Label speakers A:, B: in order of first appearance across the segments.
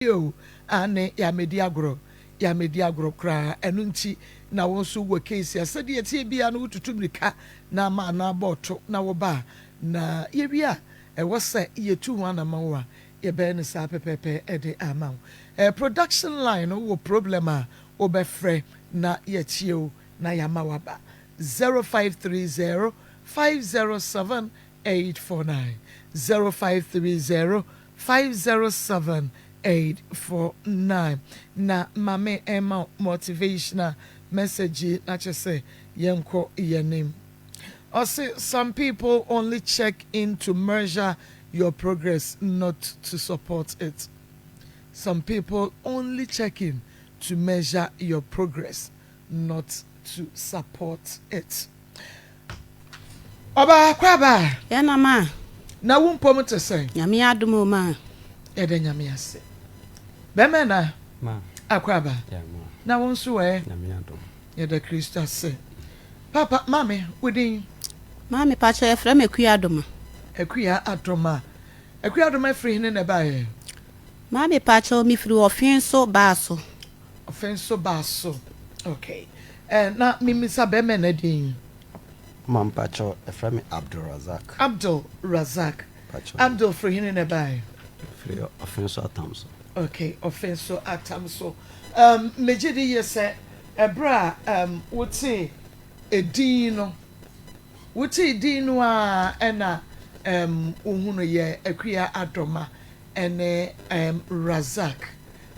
A: O, aane, yɛammɛdi agorɔ, yɛammɛdi agorɔ koraa, ɛno nti na wo nso wɔ case a sɛdeɛ ɛteɛ biara no wotutu mmirika na ama ano abɔ ɔto na woba a, na yɛwie a ɛwɔ sɛ yɛtu ho anamɔn a yɛbɛyɛ no saa pɛpɛɛpɛ de ama wo. Eh, production line no wowɔ problem a wobɛfrɛ na yɛatie wo na yɛama woaba, 0530 507 849, 0530 507 849 na ma me ɛma wo motivational message yi na kyerɛ sɛ yɛnkɔ yɛnim. Ɔse some people only check in to measure your progress not to support it. Some people only check in to measure your progress not to support it. Ɔbaa Kwabaa.
B: Yɛna ma.
A: Na wo mpom te sɛn?
B: Nyame adom o ma.
A: Yɛda Nyame ase. Bɛmɛ na.
C: Ma.
A: Akwaaba.
C: Yeah, ma.
A: Na wo nso ɛ?
C: Nyame adom.
A: Yɛda Kristo ase. Papa, maame, wo din?
B: Maame, pakyɛ yɛfrɛ me Akua Adoma.
A: Akua Adoma. Akua Adoma firi hene na ɛbaeɛ?
B: Maame, pakyɛ mefiri Ɔfenso Baaso.
A: Ɔfenso Baaso. Okay. Eh, na mimisa bɛmɛ na din?
C: Ma mpakyɛ yɛfrɛ me Abdul Razak.
A: Abdul Razak.
C: Pakyɛ.
A: Abdul firi hene na ɛbaeɛ?
C: Firi Ɔfenso Atam so.
A: Okay, Ɔfenso Atam so. Megye di yie sɛ ɛberɛ a wotee edin no, wotee din no ara ɛna wohunu yɛ Akua Adoma ɛne Razak,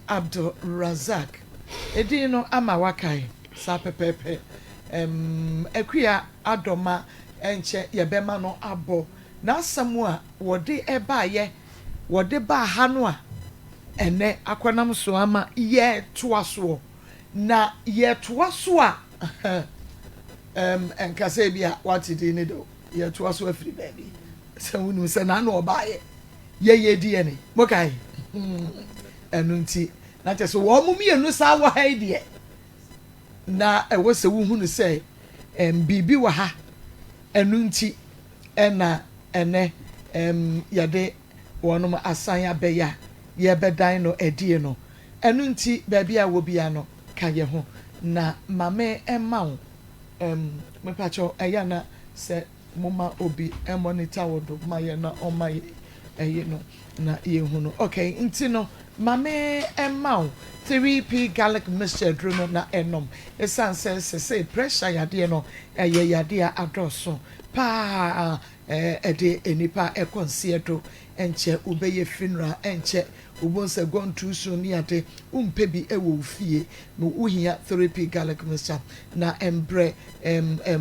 A: Abdul Razak. Edin no ama wakae saa pɛpɛɛpɛ. Akua Adoma ɛnkyɛ yɛbɛma no abɔ n'asɛm a wɔde ɛbaeɛ, wɔde baa ha no a ɛnɛ akɔnam so ama yɛtoa soɔ. Na yɛtoa so a, nkasa bi a wate din ne do, yɛtoa so afiri baabi. Sɛ wonim sɛ n'ano ɔbaeɛ, yɛyɛ DNA, mokae? Ɛno nti, na kyerɛ sɛ wɔn mo mmienu saa wɔ ha yi deɛ, na ɛwɔ sɛ wohunu sɛ biribi wɔ ha. Ɛno nti, ɛna ɛnɛ yɛde wɔnom asan abɛyɛ a yɛbɛdan no adie no. Ɛno nti, baabi a wɔ bia no, ka yɛ ho. Na maame ɛma wo, mepakyɛw ɛyɛ na sɛ moma obi ɛmonitor wo do ma yɛ na ɔma yɛ ɛyi no na yɛhu no. Okay, nti no, maame ɛma wo 3P garlic mixture duro no na ɛnom. Ɛsiane sɛ sɛsɛ pressure yadeɛ no ɛyɛ yadeɛ a adɔɔso paa, ɛde nipa ɛkɔ nseɛ do, ɛnkyɛ wobɛyɛ funeral, ɛnkyɛ wobɛhu sɛ gone too soon ne ade, wompɛ bi ɛwɔ wo fie na wohia 3P garlic mixture na ɛmbrɛ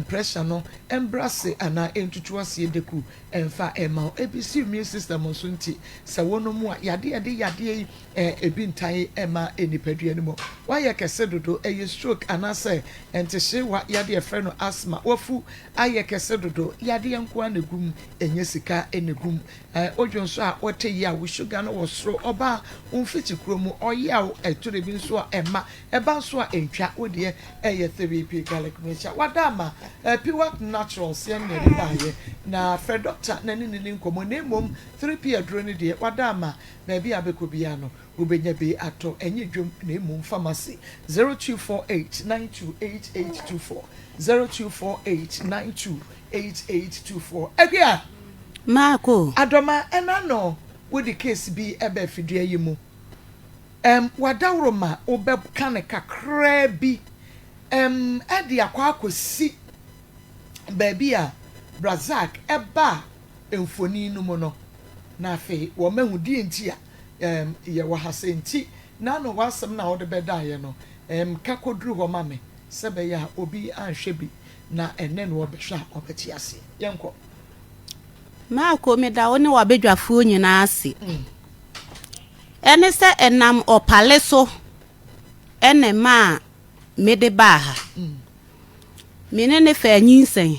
A: pressure no ɛmbrɛ ase anaa ɛntutu aseɛ deku ɛmfa ɛma wo. Ebi si immune system nso nti sɛ wɔn mu a yadeɛ yɛde yadeɛ yi ebi ntan ɛma nipadua no mu. Wayɛ kɛse dodo, ɛyɛ stroke anaasɛ ɛntehyewa yadeɛ ɛfrɛ no asthma, wafu ayɛ kɛse dodo, yadeɛ nkoa na egum, ɛnyɛ sika ɛna egum. Odwo nso a wɔte yi a wo sugar no wɔ soro, ɔbaa mfiti kuro mu ɔyɛ a ɛtore bi nso a ɛma ɛba nso a ɛntwa wo deɛ, ɛyɛ 3P garlic mixture. Wada ama Piwak Naturals yɛn na ɛde baayɛ na frɛ doctor na ne ne nkɔmmɔ, na mmom 3P aduro no deɛ wada ama baabi a bɛkɔ biara no wobɛnya bi atɔ, ɛnyɛ dwom na mmom pharmacy. 0248 928824, 0248 928824. Akua
B: Maako.
A: Adɔma, ɛna no wode case bi ɛbɛ afidua yi mu, wadaworo ma wobɛka ne kakraa bi ɛde akɔ akɔsi baabi a Brazak ɛba mfoni no mu no, na afei wɔn ahu die nti a yɛwɔ ha sɛ nti n'ano w'asɛm na wɔde bɛdaeɛ no ka kɔduru hɔ ma me sɛ bɛyɛ a obi anhwɛ bi na ɛnɛ no wɔbɛhwɛ a ɔbɛte aseɛ. Yɛnkɔ.
B: Maako, meda wo ne w'abadwafoɔ nyinaa ase. Ɛne sɛ ɛnam ɔpale so ɛna ma a mede baa ha. Me ne ne fa nyinsɛn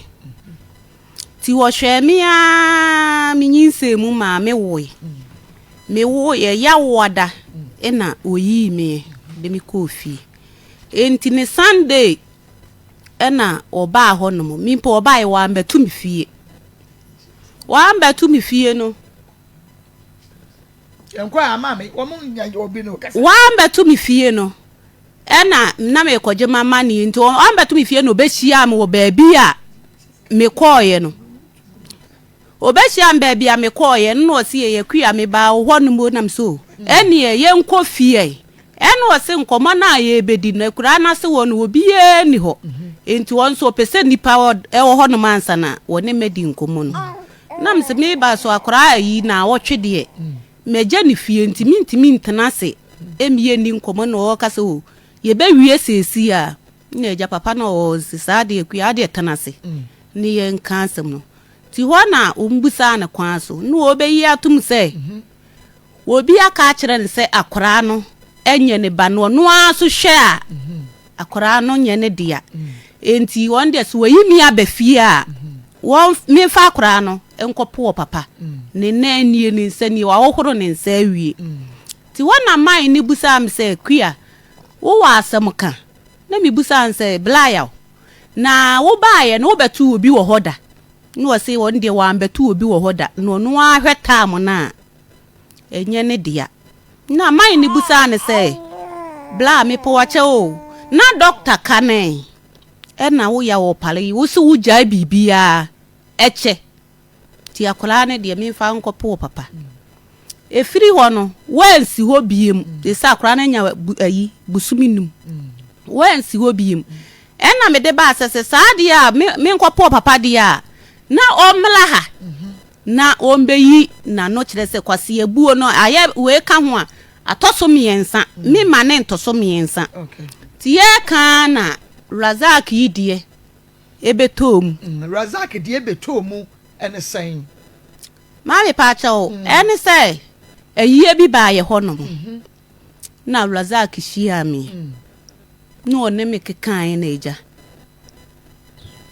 B: nti wɔhwɛɛ me aa me nyinsɛn mu maa me woe. Me wo yɛya woada ɛna oyii me de me kɔɔ fie. Enti ne Sunday ɛna ɔbaa hɔ nom. Mi mpo ɔbaa yɛ wambɛto me fie, wambɛto me fie no.
A: Yɛnkɔ a maame, wɔn nya obi no kasa.
B: Wambɛto me fie no, ɛna na merekɔgye m'amanneɛ nti wambɛto me fie na ɔbɛhyiaa me wɔ baabi a mekɔeɛ no. Ɔbɛhyiaa me baabi a mekɔeɛ no na ɔse yɛ Akua mebaa wo hɔ nom o na mese o ɛneɛ yɛnkɔ fie ɛna ɔse nkɔmmɔ no a yɛrebɛdi no akuraa no ase hɔ no obiara nni hɔ nti ɔno nso ɔpɛ sɛ nnipa wɔ hɔ nom ansa na wɔne madi nkɔmmɔ no. Na mese meba so akwadaa ayi naawɔtwe deɛ magya ne fie nti mentumi ntena ase mmie nni nkɔmmɔ na ɔka sɛ o yɛbɛwie seesei a na agya papa na ɔse saa deɛ akua adeɛ tena ase ne yɛnka asɛm no nti hɔ na wɔbusaa no kwan so na wɔbɛyi atom sɛ obi aka akyerɛ no sɛ akwadaa no nyɛ ne ba no ɔno ara so hwɛ a Akwadaa no nyɛ ne dea. Enti wɔn deɛ sɛ wɔyi me aba fie a, wɔn memfa akwadaa no nkɔpo wɔ papa. Ne nan nie, ne nsa nie, wahohoro ne nsa awie. Nti hɔ na man no busaa me sɛ, Kua, wowɔ asɛm ka? Na mebusaa no sɛ, Blayaw, na wobaeɛ no wobɛtoo obi wɔ hɔ da? Na ɔse ɔno deɛ wambɛto obi wɔ hɔ da, na ɔno ara hwɛ taam no a, ɛnyɛ ne dea. Na man no bisaa no sɛ, Bla, mepɛ wo akyɛ o, na dɔkta ka ne ɛna wo ya wɔ pale yi, wo se wo gyae biribiara ɛkyɛ, nti akwadaa no deɛ memfa nkɔpo wo papa. Ɛfiri hɔ no, wansi hɔ biem, te sɛ akwadaa no anya ayi, bosome num, wansi hɔ biem. Ɛna mede baa sɛ, sɛ saa deɛ a, menkɔpo wo papa deɛ a, na ɔmmra ha. Na wɔbɛyi n'ano kyerɛ sɛ kwaseabuo no ayɛ wei ka ho a, atɔ so mmiɛnsa, me ma ne ntɔ so mmiɛnsa. Nti yɛreka ara na Razak yi deɛ ɛbɛtɔɔ mu.
A: Razak deɛ ɛbɛtɔɔ mu ne sɛn?
B: Maame paakyɛw, ɛne sɛ ayie bi baa yɛ hɔnom na Razak hyiaa me na ɔne me kekaeɛ na agya.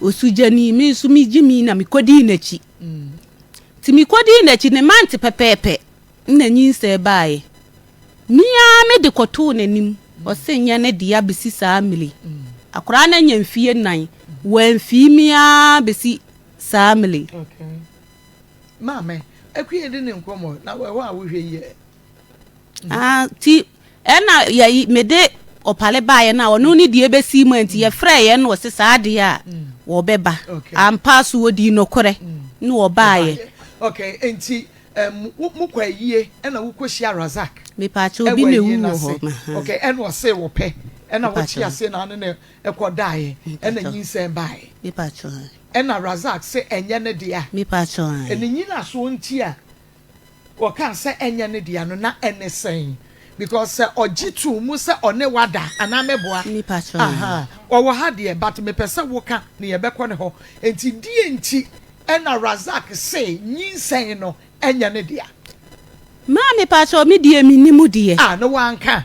B: Osugyani, me nso migyimii na mikodii n'akyi. Nti mikodii n'akyi ne mante pɛpɛɛpɛ na nyinsɛn baeɛ. Me ara mede kɔtoo n'anim, ɔse nyɛ ne dea besi saa mmere yi. Akwadaa no anya mfie nnan, wamfii me ara besi saa mmere yi.
A: Okay. Maame, Akua di ne nkɔmmɔ na ɛhɔ a wohwɛ yi ɛ?
B: Ah, nti ɛna yɛyi mede ɔpale baeɛ no a ɔno ne deɛ ɛbɛsii mu a nti yɛfrɛɛ yɛn na ɔse saa deɛ a wɔbɛba. Ampa so wɔdii nokorɛ na wɔbaeɛ.
A: Okay, nti um, mokɔ ayie ɛna wokɔhyia Razak
B: Mepaakyɛ obi
A: ɛwɔ
B: na
A: ayie
B: ewu
A: no
B: wɔ
A: ase.
B: hɔ. Aha.
A: Okay, ɛna ɔse wɔpɛ ɛna wote
B: Mepaakyɛ.
A: aseɛ na ane ne ɛkɔ daeɛ ɛna
B: Mepaakyɛ.
A: nyinsɛn baeɛ.
B: Mepaakyɛ.
A: Ɛna Razak se ɛnyɛ ne dea.
B: Mepaakyɛ.
A: Ɛne nyinasoɔ nti a Wɔkaa sɛ ɛnyɛ ne dea no na ɛne sɛn? Because sɛ ɔgye too mu sɛ ɔne wo ada anaa mɛboa? Ahaa ɔwɔ ha deɛ but mepɛ sɛ woka na yɛbɛkɔ ne hɔ. Nti deɛ nti ɛna Razak se nyinsɛn no ɛnyɛ ne dea?
B: Maa mepakyɛw me deɛ mennim deɛ.
A: Ah na wanka?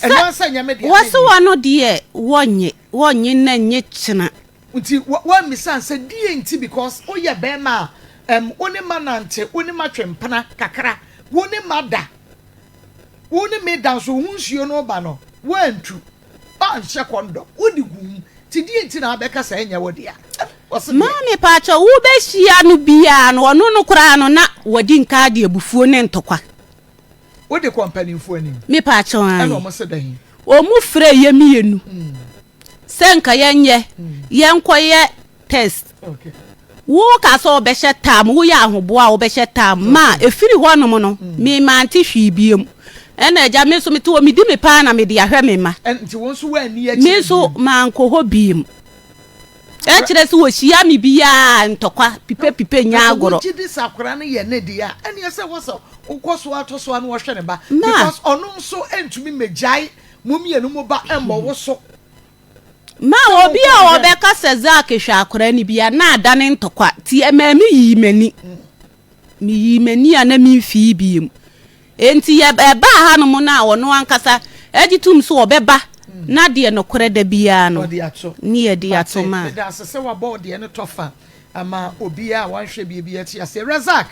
B: Sɛ
A: Ɛno ara sɛ ɛnyɛ me dea
B: wɔse
A: mennye.
B: wɔno deɛ wɔnnye wɔnnye nnɛ nnye kyena.
A: Nti woammisa no sɛ deɛ nti because woyɛ bɛɛma a ɛm wo ne ma nante wo ne ma twe mpena kakra wo ne ma da wo ne me da nso wo ho nsuo no ba no woantu woanhyɛ kɔndɔm wode gu mu nti deɛ nti na abɛka sɛ ɛnyɛ wo dea ɛm ɔse deɛ.
B: Maame pakyɛw wo bɛ hyia no biaa no ɔno no koraa no na wadi nka de abufuo ne ntɔkwa.
A: Wode kɔ mpaninfoɔ anim.
B: Me pakyɛw ae.
A: Ɛna ɔmo se dɛn?
B: Ɔmo frɛ yɛ mmienu. Sɛ nka yɛnyɛ, yɛnkɔyɛ test. Wo ka sɛ wobɛhyɛ tam, woyɛ ahoboa a wobɛhyɛ tam ma ɛfiri hɔ nom no, me mante hwee biom. Ɛna agya me nso mete hɔ, medi me paa na mede ahwɛ me mma. Me nso mankɔ hɔ biom. Ɛkyerɛ sɛ wɔhyia me biaa ntɔkwa, pipe pipe nyɛ agorɔ.
A: Wogye di sɛ akwadaa no yɛ ne deɛ a, ɛneɛ sɛ wɔ sɛ wokɔ so ara tɔ so ara na wɔhwɛ ne ba. Because ɔno nso ntumi mmɛgyae Mo mmienu mo ba mmɔ wo so.
B: Ma obi a ɔbɛka sɛ Zack hwɛ akwadaa no bi a na adane ntɔkwa nti ɛmaa me yii m'ani. Me yii m'ani a na memfii biem. Enti yɛ ɛbaa hanom no a ɔno ankasa gye tom sɛ ɔbɛba na deɛ nokorɛ da biara no ne yɛde ato ma.
A: Meda ase sɛ wabɔ wo deɛ no tɔfa ama obiara a wanhwɛ bie bi ate aseɛ. Razak,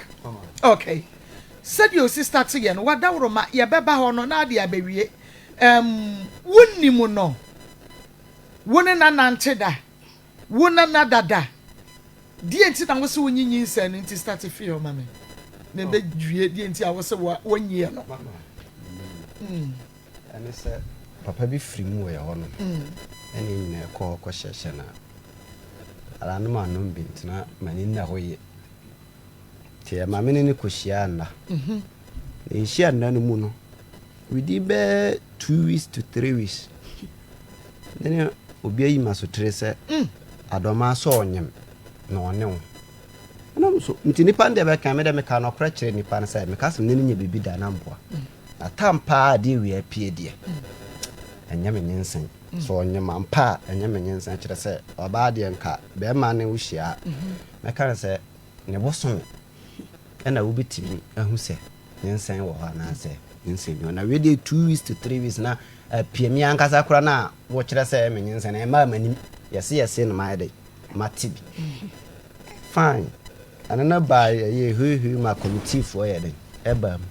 A: okay. Sɛdeɛ osi starte yɛ no wadaworoma yɛbɛba hɔ no na adeɛ abɛwie. Ɛmm wonnim no, wo ne no anante da, wo ne no ada da, deɛ nti na wose wonye nyinsɛn no nti starte firi hɔ ma me. Na ɛbɛdwie deɛ nti a wo sɛ wɔnyiɛ no.
C: Ɛne sɛ papa bi firi mu wɔ yɛ hɔ nom. Ɛne yɛn nyinaa kɔ hɔ kɔhyɛhyɛ no a, ara no manom bi nti na m'ani nna hɔ yie. Nti ɛma me ne no kɔhyiaa nna. Na yɛhyia nna no mu no, within bɛyɛ 2 weeks to 3 weeks, ne ne obi ayi m'asotire sɛ Adɔma sɛ ɔnyem na ɔne wo. Ɛnam so nti nipa no deɛ bɛka me dɛ meka nɔkorɛ kyerɛ nipa no sɛ meka sɛ me ne no nyɛ biribi da na mboa. Na tam paa adeɛ wei apue deɛ, ɛnyɛ me nyensen. Sɛ ɔnyem ampa a, ɛnyɛ me nyensen. Kyerɛ sɛ ɔbaa deɛ nka bɛrima ne wo hyia a, mɛka no sɛ ne bosome ɛna wobɛtumi ahu sɛ nyensen wɔ hɔ anaasɛ nyensen ni hɔ. Na wei deɛ 2 weeks to 3 weeks na apue. Me ankasa koraa no a wokyerɛ sɛ ɛyɛ me nyensen no, ɛmmaa m'anim. Yɛse yɛse no mayɛ dɛ mate bi. Fine. Ɛno no baa yɛyɛ huihui ma committeefoɔ yɛ dɛn ɛbaa mu.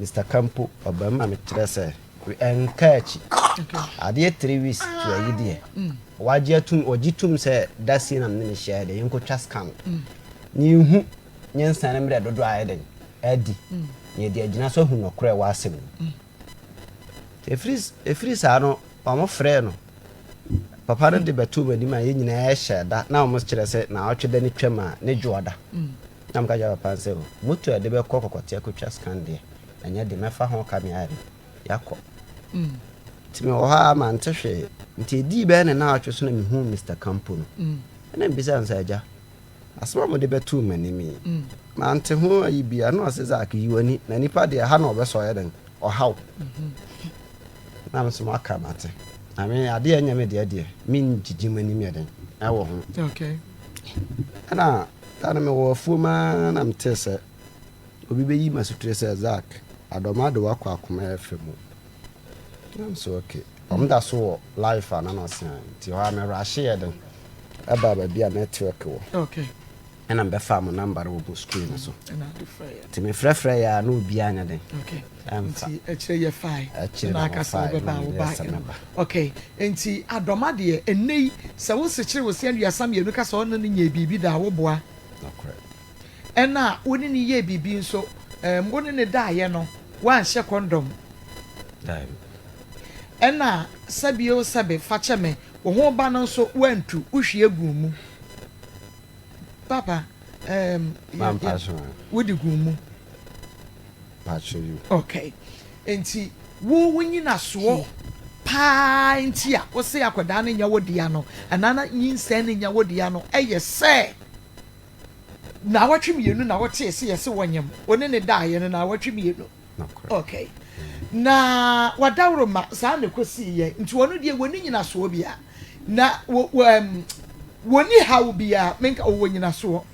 C: Mr. Kampo ɔbaa mu ma mekyerɛ sɛ ɛnka akyi. Adeɛ 3 weeks to ayi deɛ, wagye atum, ɔgye tum sɛ da sie na mene ne hyia yɛ dɛn yɛnkɔtwa scan. Na yɛhu nyensa no mmerɛ dodoɔ a ayɛ dɛn adi. Na yɛde agyina so ahu nɔkorɛ wɔ asɛm no mu. Ɛfiri saa no, ɔmo frɛɛ no. Papa no de bɛtoo m'anim a yɛn nyinaa hyɛ da na ɔmo kyerɛ sɛ naawɔtwe da no twam a ne dwoɔ da. Na meka kyerɛ papa no sɛ moto a yɛde bɛkɔ Kɔkɔte akɔtwa scan deɛ, ɛnyɛ de mɛfa ho ka me ayɛ dɛn yɛakɔ. Nti mewɔ hɔ a mante hwee. Nti ɛdii bɛyɛ ne naawɔtwe so na mehuu Mr. Kampo no. Ɛna mbisa no sɛ, agya, asɛm a mode bɛtoo m'anim yi, mante ho ayi bia. Na ɔse, Zak, yi w'ani na nipa deɛ ha na ɔbɛsɔ yɛ dɛn ɔhaw. Na me nso maka mate. Na me adeɛ ɛnyɛ me deɛ mengyigye m'anim yɛ dɛn ɛwɔ ho. Ɛna da no mewɔ afuom ara na metee sɛ obi bɛyi m'asotire sɛ Zak, Adɔma de wakɔ Akoma FM mu. Na me so okay. Ɔmo da so wɔ live a na na ɔse a nti hɔ a me rush yɛ den ɛbaa baabi a network wɔ. Ɛna mbɛfaa mo number no wɔ mo screen no so.
A: Ɛna ade frɛ yɛ.
C: Nti mefrɛfrɛ yɛ a na obiara nyɛ den. Ɛmfa.
A: Nti akyire yɛ fae.
C: Akyire
A: Na
C: na
A: aka sɛ
C: wɔfae
A: wobɛba
C: na
A: a
C: mede
A: wobaeɛ
C: sɛ
A: no.
C: mɛba.
A: Okay. Nti Adɔma deɛ, ɛnnɛ yi sɛ wo sekyere wo se 32 ka sɛ ɔne no nyɛɛ biribi da a, woboa?
C: Nokorɛ.
A: Ɛna wo ne no yɛɛ biribi nso, wo ne no daeɛ no, woanhyɛ condom?
C: Daabi.
A: Ɛna sɛbio sɛbe, fa kyɛ me, wo ho ba no nso woantu, wohwie guu mu. Papa,
C: Mampa so a.
A: Wode guu mu.
C: Pakyɛ you.
A: Okay. Nti wo nyinasoɔ paa nti a wo se akwadaa no nyɛ wo dea no, anaa na nyinsɛn no nyɛ wo dea no, ɛyɛ sɛ naawɔtwe 2 na wotee se yɛse wɔnyam, wo ne ne daeɛ no naawɔtwe 2.
C: Nokorɛ.
A: Okay. Na wadaworo ma saa na ɛkɔsii yɛ. Nti ɔno deɛ wɔni nyinasoɔ bia. Na wɔ wɔ wɔni haw bia, menka ɔwɔ nyinasoɔ.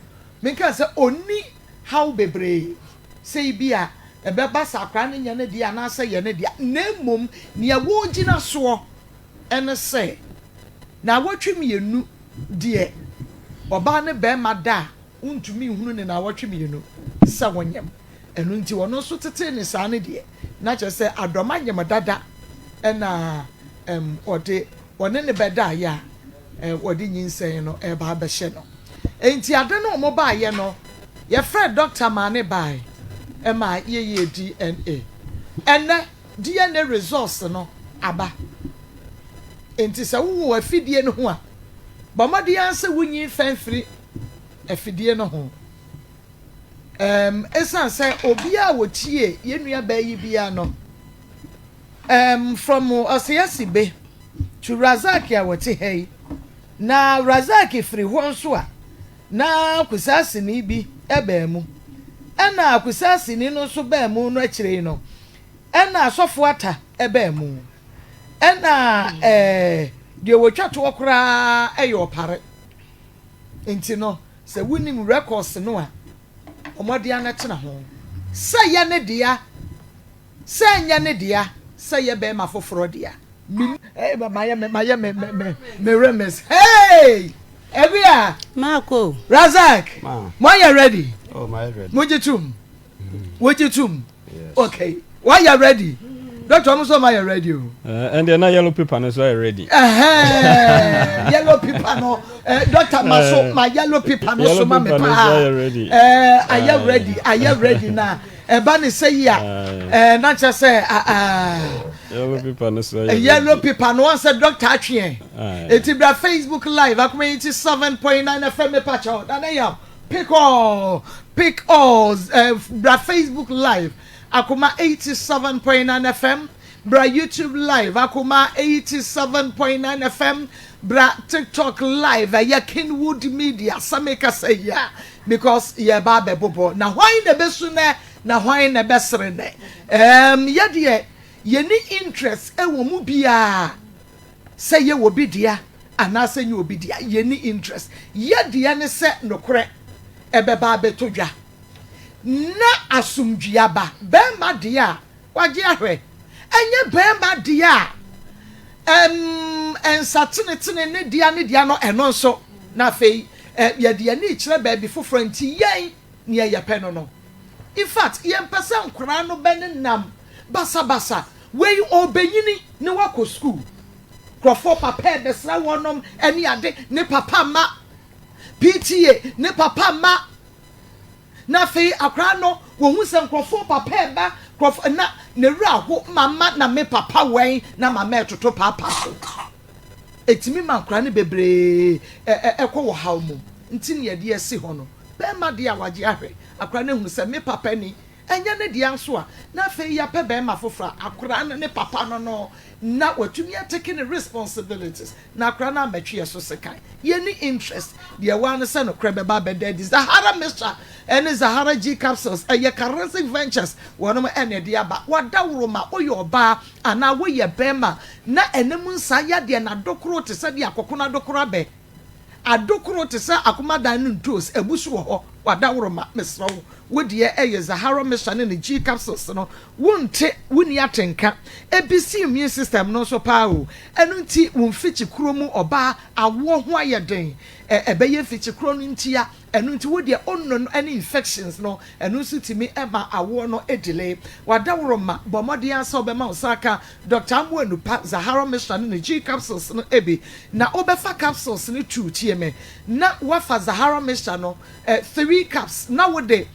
A: Menka sɛ ɔni haw bebree sɛ bi a ɛbɛba sɛ akwaraa no nyɛ ne deɛ anaasɛ yɛ ne deɛ. Na mmom nea wɔgyina soɔ ɛne sɛ naawɔtwe 2 deɛ, ɔbaa ne bɛrima da a, wontumi nhunu ne naawɔtwe 2 sɛ wɔnyam. Ɛno nti ɔno nso tetee ne saa ne deɛ na kyerɛ sɛ Adɔma nyam dada, ɛna ɔde ɔne ne bɛdaeɛ a wɔde nyinsɛn no ɛreba abɛhyɛ no. Nti ade no ɔmo baayɛ no, yɛfrɛ doctor maa ne bae ɛma yɛyɛ DNA. Ɛnɛ DNA results no aba. Nti sɛ wowɔ afidie no ho a, bɔ mmɔden ara sɛ wonyi mfɛn afidie no ho. Ɛsiane sɛ obiara a wɔtie yɛn nua baa yi biara no, from Ɔseyɛsibe to Razak a wɔte ha yi, na Razak firi hɔ nso a na Kusaasini bi baa mu, ɛna Kusaasini no nso baa mu no akyire yi no, ɛna Asɔfo Ata baa mu, ɛna deɛ wɔtwa toɔ koraa ɛyɛ Ɔpare. Nti no sɛ wonim records no a, ɔmɔde anɛtena ho sɛ yɛ ne dea, sɛ nyɛ ne dea, sɛ yɛ bɛrima foforɔ dea. Mi mayɛ me mayɛ me me me me remix. Hey, Ebia.
B: Marco.
A: Razak.
C: Ma.
A: Mo ayɛ ready?
C: Oh, my ready.
A: Mo gye tum? Wo gye tum?
C: Yes.
A: Okay, wayɛ ready. Doctor ɔmo nso ɔmo ayɛ ready o.
D: Ɛndeɛ na yellow paper no nso ayɛ ready.
A: Ɛhɛn yellow paper no eh, doctor ma so ma yellow paper no so ma me paa. Ɛɛ ayɛ ready ayɛ ready na ɛba ne sɛ yi a ɛɛ na kyerɛ sɛ aa.
D: Yellow paper no so ayɛ ready.
A: Yellow paper no wɔn sɛ doctor atweɛ. Eti bra Facebook live akoma yi ti 7.9 FM mepa kyɛw nana yaw pick all pick all ɛɛ bra Facebook live. Akoma 87.9 FM, bra YouTube live Akoma 87.9 FM, bra TikTok live ɛyɛ Kenwood Media sɛ meka sɛ yi a because yɛba abɛbobɔ na hwan na ɛbɛsu nɛ na hwan na ɛbɛsere nɛ ɛɛm yɛdeɛ yɛni interest ɛwɔ mu biara sɛ yɛ wɔ bi dea anaasɛ nyɛ obi dea yɛni interest yɛdeɛ ne sɛ nokorɛ ɛbɛba abɛtɔ dwa. Na asomdwie aba. Barima deɛ a, wagye ahwɛ. Ɛnyɛ barima deɛ a, ɛm, nsa tenetene ne dea ne dea no, ɛno nso. Na afei, ɛ, yɛde yɛn ani rekyerɛ baabi foforɔ nti yɛn, nea yɛpɛ no no. In fact, yɛmpɛ sɛ nkwadaa no bɛnenam basabasa. Wei, ɔrebɛnyini na wakɔ sukuu. Nkurɔfoɔ papa rebɛsra wɔnom ne ade, ne papa mma, PTA, ne papa mma. Na afei akwadaa no, wɔhu sɛ nkurɔfoɔ papa reba, nkurɔfoɔ, na ne werɛ aho, mama na me papa wɛn, na mama ɛtoto paapa so. Ɛtumi ma nkwadaa no bebree kɔ wɔ haw mu. Nti ne yɛde asi hɔ no, bɛrima deɛ a wagye ahwɛ, akwadaa no ahunu sɛ me papa ni, ɛnyɛ ne dea nso a, na afei yɛapɛ bɛrima foforɔ a akwadaa no ne papa no no, na watumi atake ne responsibilities. Na akora no ammɛtwe yɛ so sekan. Yɛnni interest. Deɛ ɛwɔ ara ne sɛ nokorɛ bɛba abɛda adi. Zahara Mixture ne Zahara G Capsules, ɛyɛ Karensic Ventures wɔnom na ɛde aba. W'adaworoma, woyɛ ɔbaa anaa woyɛ barima na ɛna mu nsaa yadeɛ no adokoro te sɛ deɛ akɔkono adokoro abɛ. Adokoro te sɛ akomadan no ntoos abu so wɔ hɔ. W'adaworoma, mesrɛ wo, wo deɛ ɛyɛ Zahara Mixture ne ne G Capsules no. Wonte, wonni atenka. Ebisi immune system no nso paa o. Ɛno nti wo mfikyikuro mu ɔbaa awoɔ ho ayɛ den. Ɛ, ɛbɛyɛ mfikyikuro no ntia. Ɛno nti wo deɛ onno no ne infections no, ɛno nso tumi ma awoɔ no delay. W'adaworoma, bɔ mmɔden ara sɛ wobɛma wo nsa aka Doctor Amoanupa Zahara Mixture ne ne G capsules no bi. Na wobɛfa capsules no two, tie me, na woafa Zahara Mixture no three cups na wode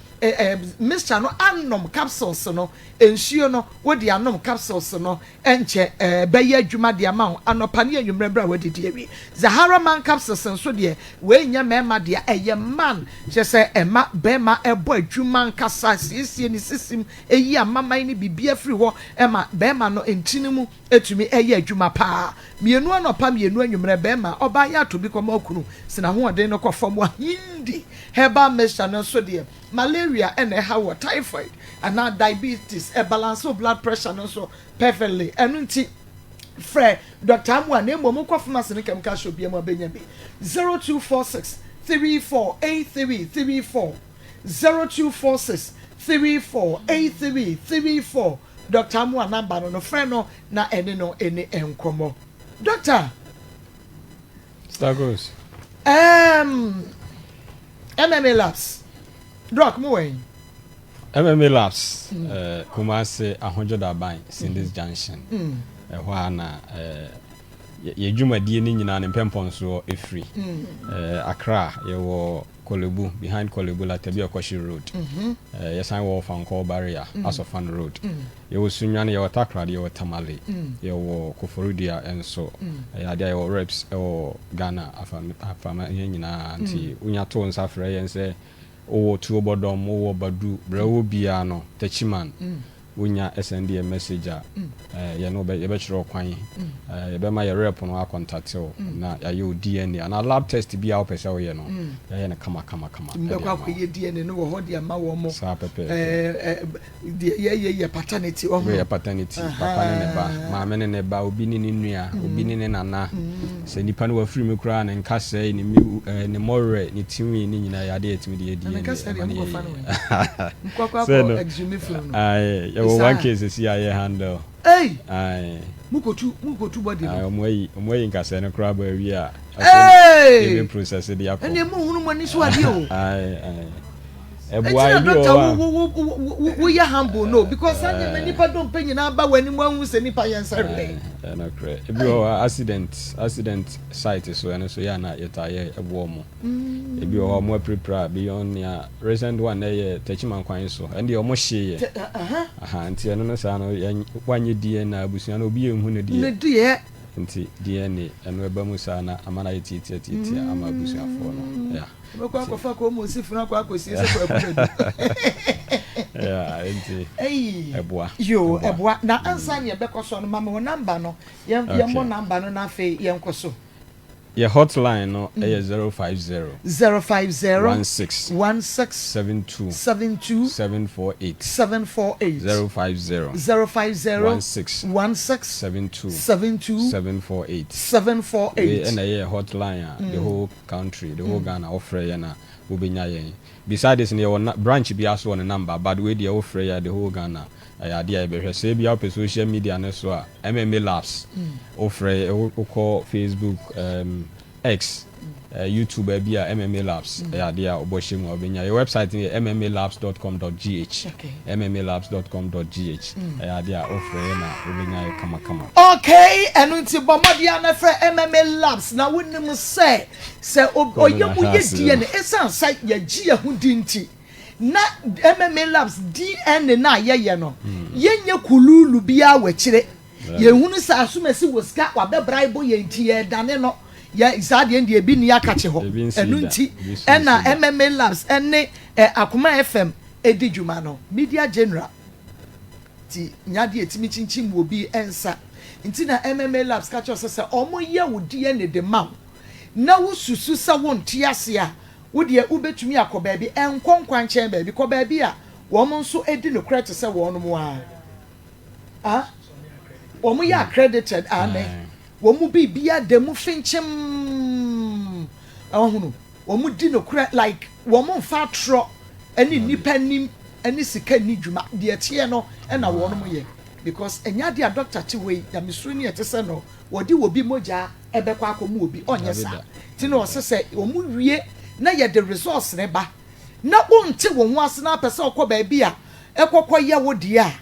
A: mixture no anom capsules no, nsuo no wode anom capsules no nkyɛ ɛbɛyɛ adwuma de ama wo anɔpa ne anwummerɛ berɛ a woadidi awie. Zahara man capsules nso deɛ, wei nyɛ mmarima dea, ɛyɛ man, kyerɛ sɛ ɛma barima bɔ adwuma ankasa, siesie ne sisim, ɛyi amaman ne biribiara firi hɔ, ɛma barima no ntini mu tumi yɛ adwuma paa. Mmienu anɔpa, mmienu anwummerɛ, bɛrima, ɔbaa yɛ ato bi kɔma okunu, sɛ n'ahoɔden no kɔ fam a, Hindi herbal mixture no nso deɛ, malaria na ɛha wo, typhoid anaa diabetes, ɛbalanse wo blood pressure no nso perfectly. Ɛno nti, frɛ Doctor Amoah na mmom wokɔ pharmacy no chemical shop biara mu a wobɛnya bi. 0246 34 83 34, 0246 34 83 34. Doctor Amoah number no no frɛ no na ɛne no ɛni nkɔmmɔ. Doctor.
D: Stargos.
A: Um, MMA Labs. Doc, mo wɔ yi.
D: MMA Labs, mm. uh, Kumasi Ahodwo Daban, Sindis mm. Junction. Mm. Ɛhɔ a na uh, yɛ dwumadie no nyinaa ne mpɛmpɔnsoɔ ɛfiri. Mm. Uh, Accra, yɛwɔ Korle-Bu, behind Korle-Bu, Latabi Okoshi Road. Yɛsan wɔ Fankor Barrier, Asofan Road. Yɛwɔ Sunyani, yɛwɔ Takoradi, yɛwɔ Tamale, yɛwɔ Koforidua nso. Ɛyɛ adeɛ a yɛwɔ reps wɔ Ghana afa afama yɛn nyinaa. Nti wonya to wo nsa frɛ yɛn sɛ wowɔ Tuobɔdɔm, wowɔ Badu, berɛ wowɔ biara no, Techiman. Wonya sɛnde yɛn message a, yɛne wo bɛ, yɛbɛkyerɛ wo kwan. Yɛbɛma yɛn rep no akɔntate wo na yɛayɛ wo DNA anaa lab test bi a wopɛ sɛ woyɛ no, yɛayɛ no kama kama kama de
A: Mobɛkɔ
D: ama wo.
A: akɔyɛ DNA no wɔ hɔ de ama wɔn.
D: Saa pɛpɛɛpɛ.
A: Deɛ yɛyɛ yɛ paternity ɔho.
D: Wei yɛ paternity, papa ne ne ba, maame ne ne ba, obi ne ne nua, obi ne ne nana. Sɛ nipa no wafiri mu koraa a, ne nkasɛe, ne mi, ne mmɔwerɛ, ne tinwi ne nyinaa yɛ adeɛ a yɛtumi de yɛ
A: Na
D: DNA
A: ne nkasɛe deɛ
D: ɛma no yɛ
A: mokɔfa no
D: yie.
A: wɛn? Mokɔ akɔ
D: Sɛ
A: akɔ
D: no,
A: exhume funu no?
D: ae, yɛwɔ
A: Saa?
D: one case sisi a yɛ handle.
A: Ei!
D: Ae.
A: Mokɔtu, mokɔtu body
D: Ae,
A: no?
D: wɔn ayi, wɔn ayi nkasɛe no koraa ba awie a, afei
A: Ei!
D: yɛbɛ process de akɔ.
A: Ɛnneɛ monhunu mo ani so adeɛ o.
D: Ae, ae. Ɛboa
A: Ɛnti na
D: ebi wɔ
A: doctor
D: hɔ a.
A: wo wo wo wo woyɛ humble no because saa nneɛma nipa dompe nyinaa ba w'anim ahu sɛ nipa yɛ nsa werɛ.
D: Ɛɛ nokorɛ. Ebi wɔ hɔ a accident accident site so ɛno so yɛ a na yɛtaa yɛ ɛboa ɔmo. Ebi wɔ hɔ a ɔmo apirapira beyond nea recent one na ɛyɛ Techiman kwan so ɛno deɛ ɔmo hyeeɛ. Aha nti ɛno no saa no yɛn wanyɛ DNA abusua no obi ɛnhu no deɛ.
A: Ne deɛ.
D: Nti DNA ɛno ɛba mu saa na ama no ayɛ tiatia tiatia ama abusuafoɔ no yeah.
A: Wobɛkɔ akɔfa kɔn funu akɔ akɔsie sɛ kwaku badu.
D: Yeah, nti ɛboa.
A: Yo, ɛboa. Na ansa na yɛbɛkɔ so no, ma me wo number no. Yɛn yɛmmɔ number no na afei yɛnkɔ so.
D: Yɛ hotline no ɛyɛ 050.
A: 050.
D: 16.
A: 16.
D: 72.
A: 72.
D: 748.
A: 748.
D: 050.
A: 050.
D: 16.
A: 16.
D: 72.
A: 72.
D: 748.
A: 748.
D: Wei ɛna ɛyɛ hotline a the whole country, the whole Ghana wofrɛ yɛn a wobɛnya yɛn. Beside this no yɛwɔ branch biara so wɔ ne number but wei deɛ wofrɛ yɛn a the whole Ghana ɛyɛ adeɛ a yɛbɛhwɛ. Sɛ ebia wopɛ social media no so a MMA Labs wofrɛ yɛn wokɔ Facebook, um, X, YouTube baabi a MMA Labs ɛyɛ adeɛ a wobɔ hyɛ mu a wobɛnya. Yɛ website no yɛ mmalabs dot com dot gh, mmalabs dot com dot gh ɛyɛ adeɛ a wofrɛ yɛn a wobɛnya yɛ kamakama.
A: Okay, ɛno nti bɔ mmɔden ara na frɛ MMA Labs na wonim sɛ sɛ ɔyɛ mu yɛ DNA ɛsiane sɛ yɛgye yɛn ho di nti na MMA Labs DNA no a yɛyɛ no yɛnyɛ kuluulu biara wɔ akyire. Yɛhunu sɛ asomasi wɔ sika wabɛbraebo yɛn nti yɛredane no yɛ saa deɛ deɛ ebi nni akakye hɔ ɛno nti ɛna MMA Labs ɛne Akoma FM ɛdi dwuma no Media General nti nya deɛ ɛtumi kyinkyim wɔ bi nsa nti na MMA Labs ka kyerɛ sɛ sɛ ɔmo yɛ wo DNA de ma wo na wo susu sɛ wo nte ase a wo deɛ wobɛtumi akɔ baabi ɛnkɔ nkwankyɛn baabi kɔ baabi a wɔn nso ɛdi nokorɛ te sɛ wɔn mo ara. Ah, wɔn yɛ accredited, aane. Wɔn mu biribiara da mu finkyim. Ɔhunu, wɔn di nokorɛ like wɔn mfa atorɔ ɛne nnipa anim ɛne sika nni dwuma. Deɛ ɛteɛ no ɛna wɔn yɛ because ɛnyɛ adeɛ a doctor te hɔ yi, nyamesuroni a ɛte sɛ no, wɔde obi mogya ɛbɛkɔ akɔma obi, ɔnyɛ saa. Nti na ɔse sɛ wɔn wie na yɛde results no ba na wonte wo ho ase na apɛ sɛ ɔkɔ baabi a ɛkɔ kɔ yɛ wo deɛ a,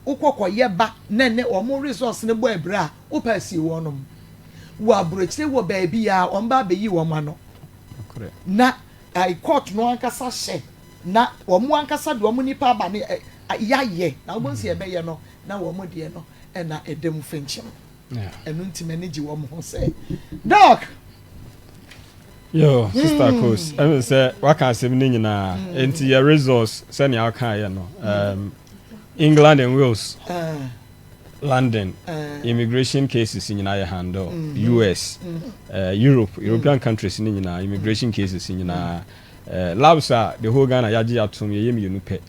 A: wokɔ kɔ yɛ ba na ɛnɛ wɔn results no bɔ abira a, wopɛ asie wɔnom. Wɔ aburokyire wɔ baabi a wɔn ba abɛyi wɔn ano. Na court no ankasa hyɛ na wɔn ankasa de wɔn nipa aba ne yayɛ na wɔn nsi ɛbɛyɛ no na wɔn deɛ no ɛna ɛda mu fɛnkyɛm. Ɛno nti m'ani gye wɔn ho sɛ doc.
D: Yo, Sister Kos, ɛmi sɛ waka asɛm no nyinaa. Nti yɛ results sɛnea ɔka yɛ no. England and Wales, London, immigration cases nyinaa yɛ handle. US, Europe, European countries no nyinaa, immigration cases nyinaa. Labs a the whole Ghana yɛagye atom yɛyɛ mmienu pɛ.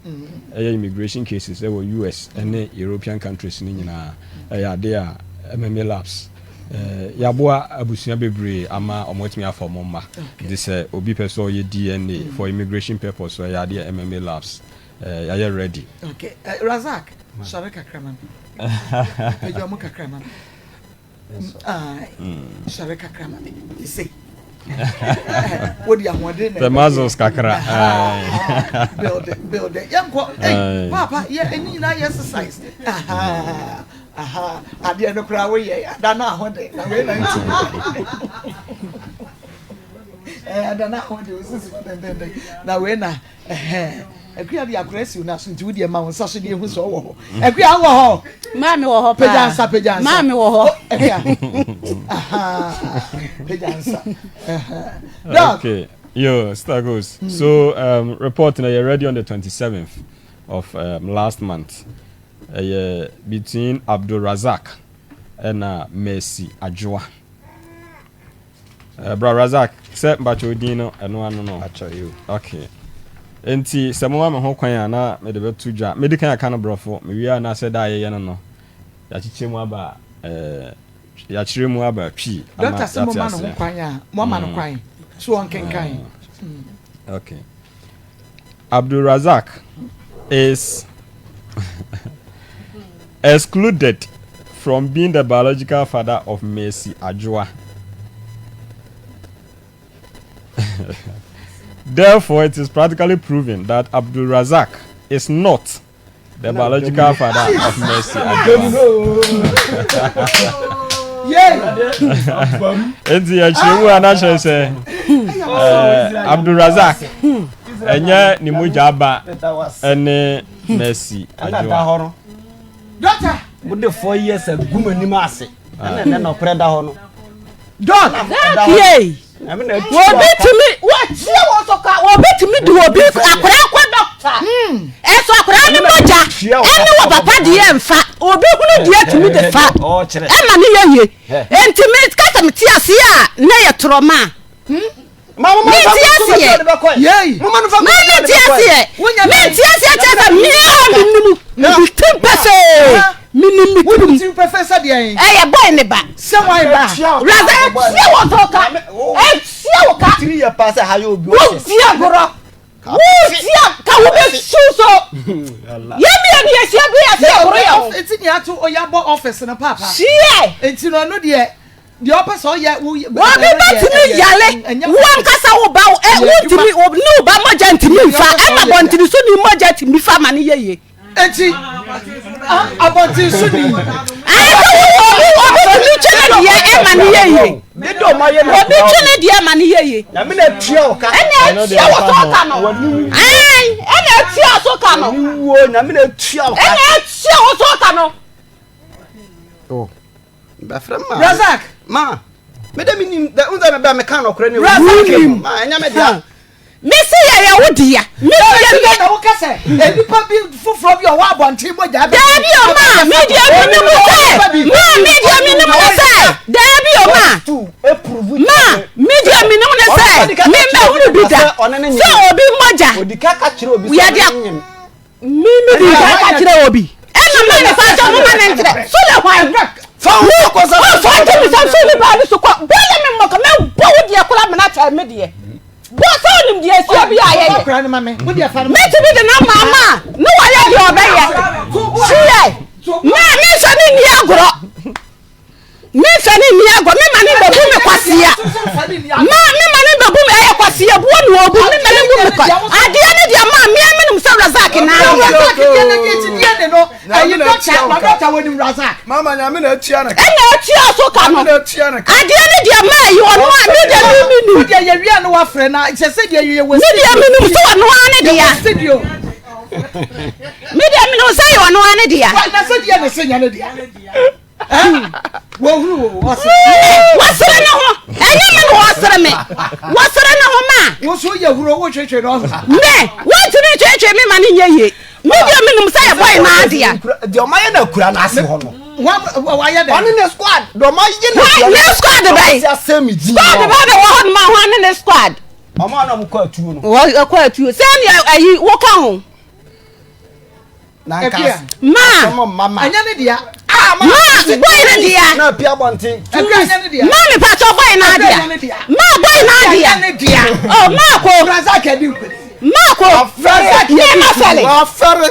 D: Ɛyɛ immigration cases ɛwɔ US ɛne European countries no nyinaa. Ɛyɛ ade a MMA Labs. Yɛaboa abusua bebree ama ɔmo atumi afa ɔmo mma. Nti sɛ obi pɛ sɛ ɔyɛ DNA for immigration purpose so ɛyɛ adeɛ MMA Labs. Yɛayɛ ready.
A: Okay, Razak, sɔre kakra ma me. Pagya ɔmo kakra ma me. Sɔre kakra ma me. Sɛ. Wodi ahoɔden na.
D: The muscles kakra.
A: Build it, build it. Yɛnkɔ, hey, papa, yɛ ɛni nyinaa yɛ exercise. Aha, aha, adeɛ no koraa woyɛ, ada no ahoɔden, na wei na nti. Ada no ahoɔden, osisi hɔ dendenden, na wei na, ɛhɛn. Akua de akora asi wo nan so nti wo deɛ ma wo nsa so deɛ ehu sɛ ɔwɔ hɔ. Akua wɔ hɔ.
B: Maame wɔ hɔ paa.
A: Pagya nsa pagya nsa.
B: Maame wɔ hɔ.
A: Akua. Pagya nsa. Doc.
D: Okay. Yo, Stagos. So report na yɛ ready on the 27th of last month. Ɛyɛ between Abdul Razak ɛna Mercy Adwoa. Bra Razak, sɛ mpakyɛ odin no ɛno ano no. Okay. Enti sɛ moma me ho kwan a na mede bɛto dwa. Medi kan aka no borɔfo, mewie a na sɛ da a yɛyɛ no no, yɛakyekyɛ mu aba yɛakyerɛ mu aba twi ama
A: Doctor sɛ
D: yɛate
A: moma no ho
D: aseɛ.
A: kwan a, moama no kwan so ɔnkenkan.
D: Okay. Abdul Razak is excluded from being the biological father of Mercy Adwoa. Therefore, it is practically proven that Abdul Razak is not the biological father of Mercy Adjoa. Enti akyerɛ mu a na kyerɛ sɛ eh, Abdul Razak ɛnyɛ ne mogya ba ɛne Mercy Adjoa.
A: Doctor.
C: Wode 4 years agu m'anim ase. Ɛna ɛnɛ nɔkorɛ da hɔ no.
A: Doc.
B: Yei. Wɔbɛtumi wɔtie wɔn so ka wɔbɛtumi de obi akwadaa kɔ dɔkta ɛso akwadaa ne mogya ɛne wɔ papa deɛ nfa obi hunu deɛ tumi de fa ɛma ne yɛ yie nti me kasa me te ase a na yɛ torɔ ma me te aseɛ ma me te aseɛ me te aseɛ kyɛ sɛ mea menim me ti pɛfɛɛ menim me tirim ɛyɛ bɔe ne ba
A: Sɛ wan ba.
B: Wurade etua wɔn so ka. Etua wo ka. Wodi agorɔ. Wotia ka wo bɛ su so. Yɛn mmienu yɛ hyia bi yɛ sɛ yɛkoro yɛ ho.
A: Eti ni ato oya bɔ office no paapa.
B: Hyia.
A: Eti no ɛno deɛ deɛ ɔpɛ sɛ ɔyɛ wo.
B: Obi bɛtumi yale wo ankasa wo ba ɛ wontumi ne wo ba mogya ntumi nfa ɛma bɔntene so ni mogya tumi fa ma ne yɛ yie.
A: Eti abɔnten so ni.
B: Ayɛ sɛ wo obi obi tumi twe ne deɛ ɛma ne yɛ yie. Obi twe ne deɛ ɛma ne yɛ yie.
C: Nyame na etua wo ka.
B: Ɛna etua wo so ka no. Ayi ɛna etua so ka no.
C: Wuo nyame na etua wo ka.
B: Ɛna etua wo so ka no.
C: Oh, bɛfrɛ ma.
A: Razak.
C: Ma. Me de mi nim, n sɛ me bɛ me ka nɔkorɛ ne.
A: Razak nim.
C: Ma ɛnyɛ me dea.
B: Mese yɛyɛ wo dea. Me deɛ me.
A: Na woka sɛ nnipa bi foforɔ bi a ɔwɔ abɔnten mogya bɛ.
B: Daabi o ma me deɛ me nim sɛ ma me deɛ me nim ne sɛ daabi o ma ma me deɛ me nim ne sɛ me mɛ hunu bi da sɛ obi mogya yɛde Me me di nka ka kyerɛ obi. Ɛna ma ne fa sɛ mo ma ne nkyerɛ. So le hwan?
C: Fa wo kɔ sɛ.
B: Wo fa nti mi sɛ so ni baa bi so kɔ. Bɔ yɛ me mmɔka mɛ bɔ wo deɛ kola mena kyɛ me deɛ. Bɔ sɛ onim deɛ esia bi a yɛyɛ. Mɛtumi de na ma ama ne wɔyɛ deɛ ɔbɛyɛ. Siyɛ. Mɛ me nsa ne nni agorɔ. Me nfa ne nni agorɔ me ma ne bɛbu me kwasea ma me ma ne bɛbu me ɛyɛ kwasea buo na ɔbu me ma ne bu me kwa adeɛ ne deɛ maa me me nim sɛ Razak na adeɛ.
A: Razak deɛ ne deɛ ti deɛ ne no ɛyi dɔkta ma dɔkta wɔ nim Razak.
E: Mama nyame na atua ne ka.
B: Ɛna atua so ka no adeɛ ne deɛ maa yi ɔno a me deɛ me me nim.
A: Deɛ yɛ wia no wafrɛ na kyɛ sɛ deɛ yɛ wɔ
B: studio. Me deɛ me nim sɛ ɔno ara ne deɛ.
A: Studio.
B: Me deɛ me nim sɛ yɛ ɔno ara ne deɛ.
A: Na sɛ deɛ ne sɛ nya ne deɛ. wɔhuru wo wɔsere
B: wɔsere ne ho ɛnyɛ me na wɔsere me wɔsere ne ho ma
A: wo so yɛ huro wo twetwe no
B: me wɔntumi twetwe me ma ne nyɛ yie me deɛ menim sɛ yɛbɔ yɛ naa dea
C: deɛ ɔma yɛ no akura no ase hɔ no
A: wayɛ dɛ
C: ɔne ne squad deɛ ɔma yɛ no akura
B: ne squad bɛyi squad bɛyi na wɔ hɔ no ma ho ne ne squad
C: ɔmo a na ɔmo kɔ atuo no
B: wɔkɔ atuo sɛ nea ayi woka ho
C: Na nka
B: Ma.
C: Ma.
A: Ɛnyɛ ne dea.
C: Ah,
B: ma. Ma boy ne dea.
C: Na pia bɔnten.
A: Ɛkura ɛnyɛ ne dea.
B: Ma me patɔ boy na dea. Ma boy na dea.
A: Ɛnyɛ ne dea.
B: Oh, ma ko.
A: Razak adi nkuni.
B: Ma ko.
A: Razak
B: ne ma fɛle.
C: Wa fɛre.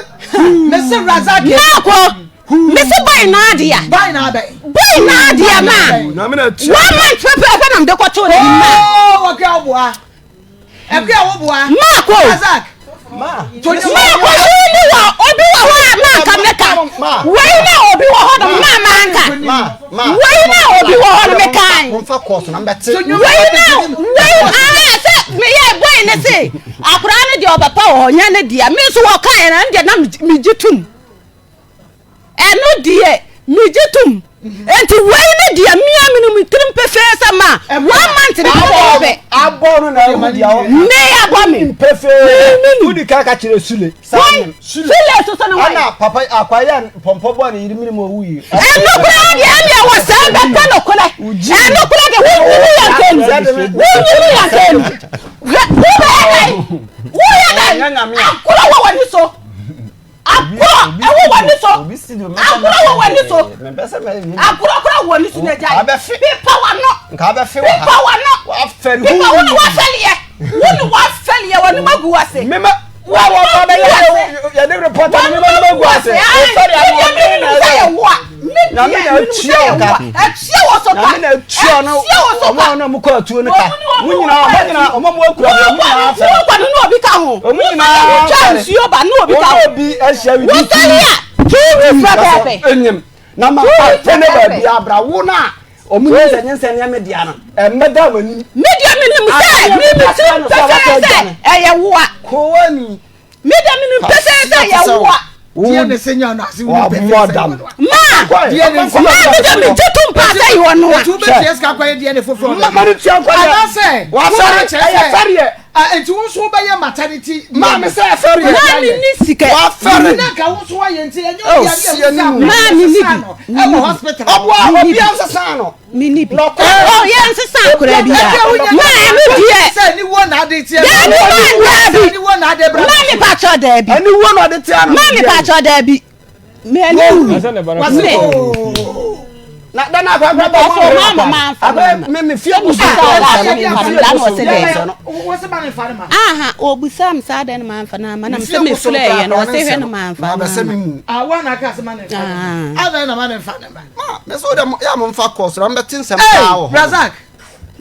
A: Mese Razak.
B: Ma ko. Mese boy na dea.
A: Boy na abɛn.
B: Boy na dea ma. One month pɛpɛɛpɛ na mede kɔtoo ne ma.
A: Oh, wɔkura ɔboa. Ɛkua wo boa.
B: Maako.
A: Razak.
B: Maako obi wɔ obi wɔ hɔ a manka meka. Wei na obi wɔ hɔ no ma manka. Wei na obi wɔ hɔ no meka. Wei na wei aa sɛ meyɛ boy ne se akwaraa no deɛ ɔbɛpa wɔ hɔ nyɛ ne deɛ me nso wɔka yɛ na deɛ na megye tom. Ɛno deɛ megye tom. Enti wei ne deɛ mea menim me tirim pefee sɛ ma one month ne pɛpɛɛpɛ.
C: Abɔ no na ehu deɛ ɔka.
B: Me abɔ me.
C: Pefee. Wodi kan ka kyerɛ Sule.
B: Wɔn Sule soso ne wɔn.
C: Ɛna papa akwa yɛ pɔmpɔ bɔ ne yiri miri mu owu yi.
B: Ɛno koraa deɛ ɛne ɛwɔ sɛ bɛpɛ no korɛ. Ɛno koraa deɛ wonyini yɛ nkɛni. Wonyini yɛ nkɛni. Wobɛyɛ dɛn? Woyɛ dɛn? Akorɔ wɔ w'ani so. Agorɔ ɛwɔ w'ani so. Agorɔ wɔ w'ani so. Agorɔ kora wɔ w'ani so na agya. Pepa w'ano. Pepa w'ano. Pepa wo ne w'afɛliɛ. Wo ne w'afɛliɛ w'anim agu ase.
C: Mema wa wɔ ba bɛ yɛ yɛ ne reporter mema no agu ase. Ofɛri
B: ano. Me deɛ mi nim sɛ yɛ wo a. Me
C: Nyame na atua wo ka. Nyame na atua no. Ɔmo a ɔmo kɔ atuo no ka. Mo nyinaa ɔmo nyinaa ɔmo mo akura ɔmo nyinaa fɛ.
B: Wo kɔ no na obi ka ho.
C: Ɔmo nyinaa
B: fɛ. Nsuo ba na obi ka ho.
C: Obi ahyia wi di tu.
B: Wosɔre a 2 weeks pɛpɛɛpɛ.
C: Enyim na ma fa ne baabi abra wo na ɔmo nyinsɛn nyinsɛn nneɛma dea no ɛmmɛda wɔn anim.
B: Me deɛ menim sɛ me me tirim pɛfɛɛ sɛ ɛyɛ woa.
C: Kowa ni.
B: Me deɛ menim pɛfɛɛ sɛ ɛyɛ woa.
A: Deɛ ne se nya no ase wo pɛfɛɛ sɛ ɛyɛ woa.
B: Ma
A: Deɛ ne se
B: ma me deɛ me gye tom paa sɛ ɛyɛ ɔno a.
A: Etu bɛ tua sika kɔyɛ deɛ ne foforɔ
C: bɛ. Ma ne tua nkɔyɛ.
A: Anaasɛ
C: Wasɔre ɛyɛ fɛreɛ.
A: Nti wo nso wobɛyɛ maternity.
C: Maa me sɛ ɛfɛreɛ.
B: Maa me ni sika.
C: Wafɛre.
A: Na nka wo nso wayɛ nti ɛnyɛ obi a ne ɛmu sɛ
B: Maa me ni bi.
A: Ɛwɔ hospital.
C: Ɔboa obi ansesa no.
B: Mini bi. Oh, yɛn nsesa akora bi a. Maa ɛno deɛ.
A: Sɛ aniwuo na ade teɛ.
B: Daabi maa daabi.
A: Aniwuo na ade bra.
B: Maa mi patsɔ daabi.
C: Aniwuo na ade teɛ no.
B: Maa mi patsɔ daabi. Mɛ ɛni wu.
C: Me. Na dan akɔ akɔ bɔ
B: ɔfɔ maa ma maa nfa ma.
C: Akɔ mi mi fie busu.
B: Aha obusa mi saa dɛn maa nfa na ama na mi sɛ mi filɛ yɛ no ɔsɛ hwɛ no maa nfa na ama.
A: Awa na aka sɛ ma ne nfa ne ma. Adan na ma ne nfa ne ma.
C: Ma me so dɛ yɛ a momfa kɔ soro mbɛte nsɛm paa wɔ hɔ.
A: Razak.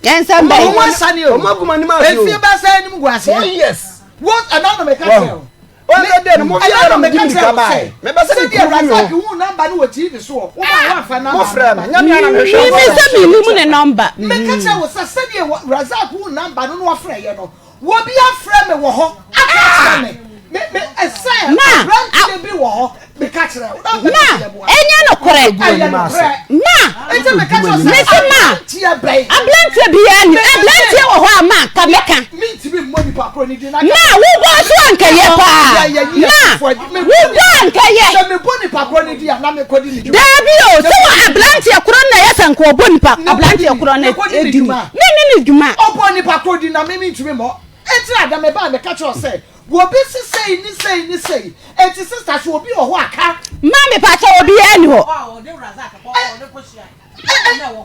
B: Nsɛm bɛn?
A: Ɔmo asane o.
C: Ɔmo agu m'anim ase o.
A: Efie bɛsɛ anim gu aseɛ.
C: 4 years.
A: Wo ɛna no meka kyerɛ o.
C: Wɔn sɛ dɛ no mo fi ara mo di mirika baa. Mebɛ sɛ mi
A: kuru mi
C: ho.
A: Razak hu namba no wɔ TV so wɔ. Wo ba wa fa namba.
C: Mo frɛ me. Nyame ara mehwɛ.
B: Mi sɛ mi nim ne nɔmba.
A: Meka kyerɛ wo sɛ sɛdeɛ Razak hu namba no na wafrɛ yɛ no. Obi afrɛ me wɔ hɔ aka akyerɛ me me me sɛ aberanteɛ bi wɔ hɔ meka kyerɛ wo na
B: Ma ɛnyɛ nokorɛ.
A: Ɛyɛ nokorɛ.
B: Ma
A: Nti meka kyerɛ wo sɛ
B: mese ma
A: aberanteɛ bɛn.
B: Aberanteɛ biara ni aberanteɛ wɔ hɔ a ma ka mɛka.
A: Mentumi mmɔ nipa korɔ ne din na.
B: Ma wobɔ so ankɛyɛ paa. Ma wobɔ ankɛyɛ.
A: Sɛ mebɔ nipa korɔ ne din a na mekɔdi ne dwuma.
B: Daabi o sɛ wɔ aberanteɛ korɔ na ɛyɛ sɛ nka ɔbɔ nipa aberanteɛ korɔ no din. Menni ne dwuma.
A: Ɔbɔ nipa korɔ din na me mentumi mmɔ. Enti na da mebaa meka kyerɛ wo sɛ wɔbi se sei ne sei ne sei. Enti sister so obi wɔ hɔ a ka.
B: Ma mepakyɛw obiara nni hɔ.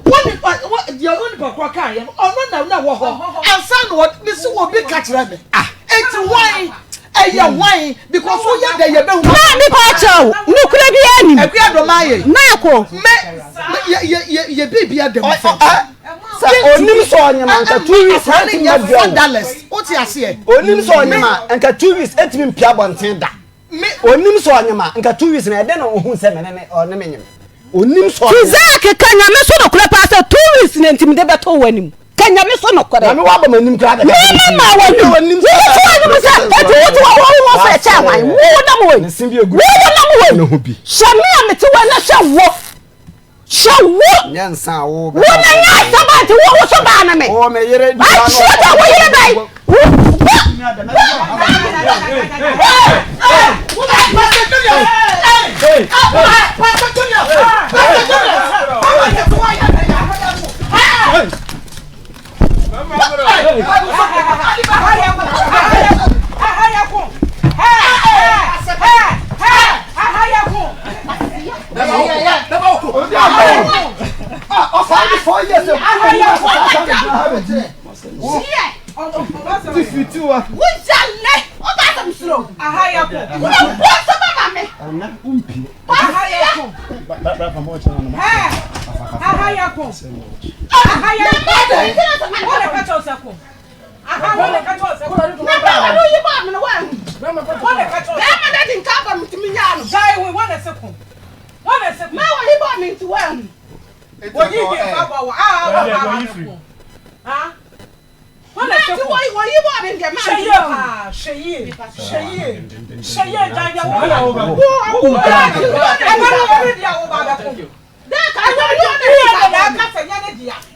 A: Wo nipa wo deɛ wo nipa korɔ kaa yɛ no ɔno na na wɔ hɔ ansa na ɔde mesi obi ka kyerɛ me. Enti hwan ɛyɛ hwan because woyɛ dɛ yɛ bɛ hu.
B: Ma mepakyɛw nokorɛ biara nnim.
A: Akua Dɔmaa yɛ.
B: Maako.
A: Me yɛ yɛ yɛ yɛ biribi ada mu fɛ.
C: Sɛ onim sɛ ɔnyem a nka 2 weeks
A: ɛtumi
C: ma dua
A: o. Wote aseɛ.
C: Onim sɛ ɔnyem a nka 2 weeks ɛtumi mpia abɔnten da. Onim sɛ ɔnyem a nka 2 weeks na ɛdɛn na ohun sɛ mene ne ɔne me nyem. Onim sɛ ɔnyem.
B: Isaac ka Nyame so nokorɛ paa sɛ 2 weeks na nti mede bɛto w'anim. Ka Nyame so nokorɛ.
C: Nyame waba m'anim koraa bɛka.
B: Meme ma w'anim. Wode to w'anim sɛ ɛti wote wɔ wo ho sɛ ɛkyɛ hwan. Wo nam wei. Wo nam wei. Hyɛ me a mete wei na hyɛ wo. Hyɛ wo.
C: Nyɛ nsa a wo
B: bɛ. Wo na nyɛ asɛm a nti wo wo so baa no me.
C: Wo me yere di
B: ano. Akyerɛ sɛ wo yere bɛn. Wo wo.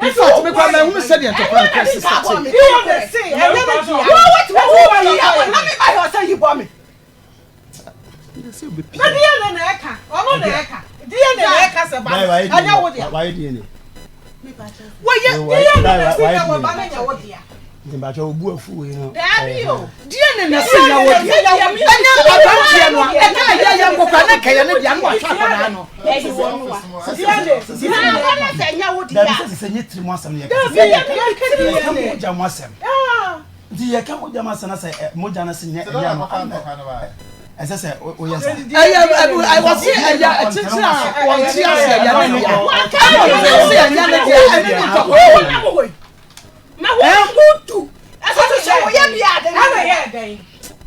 A: In fact, me kwa mahunu sɛdeɛ ntɔkwa no kɔ sista te. Deɛ na se nya wɔ deɛ ɛnyɛ aberanteɛ no a ɛka ɛyɛ yɛ nkɔkora ne nkɛyɛ ne deɛ no wahwɛ akwadaa no.
E: Nti yɛka mogya mu asɛm na sɛ mogya no se nyɛ ɛyɛ no. Ɛsɛ sɛ woyɛ saa.
A: Ɛyɛ ɛbu wɔsi ɛyɛ kyekyere a wɔn ti ase ɛyɛ ne dea. Ɛna wɔn ti ase ɛyɛ ne dea ɛne ne tɔkwa.
F: Na wɔn ho tu. Ɛsɛ sɛ wɔyɛ bi ade. Ɛna yɛ dɛn?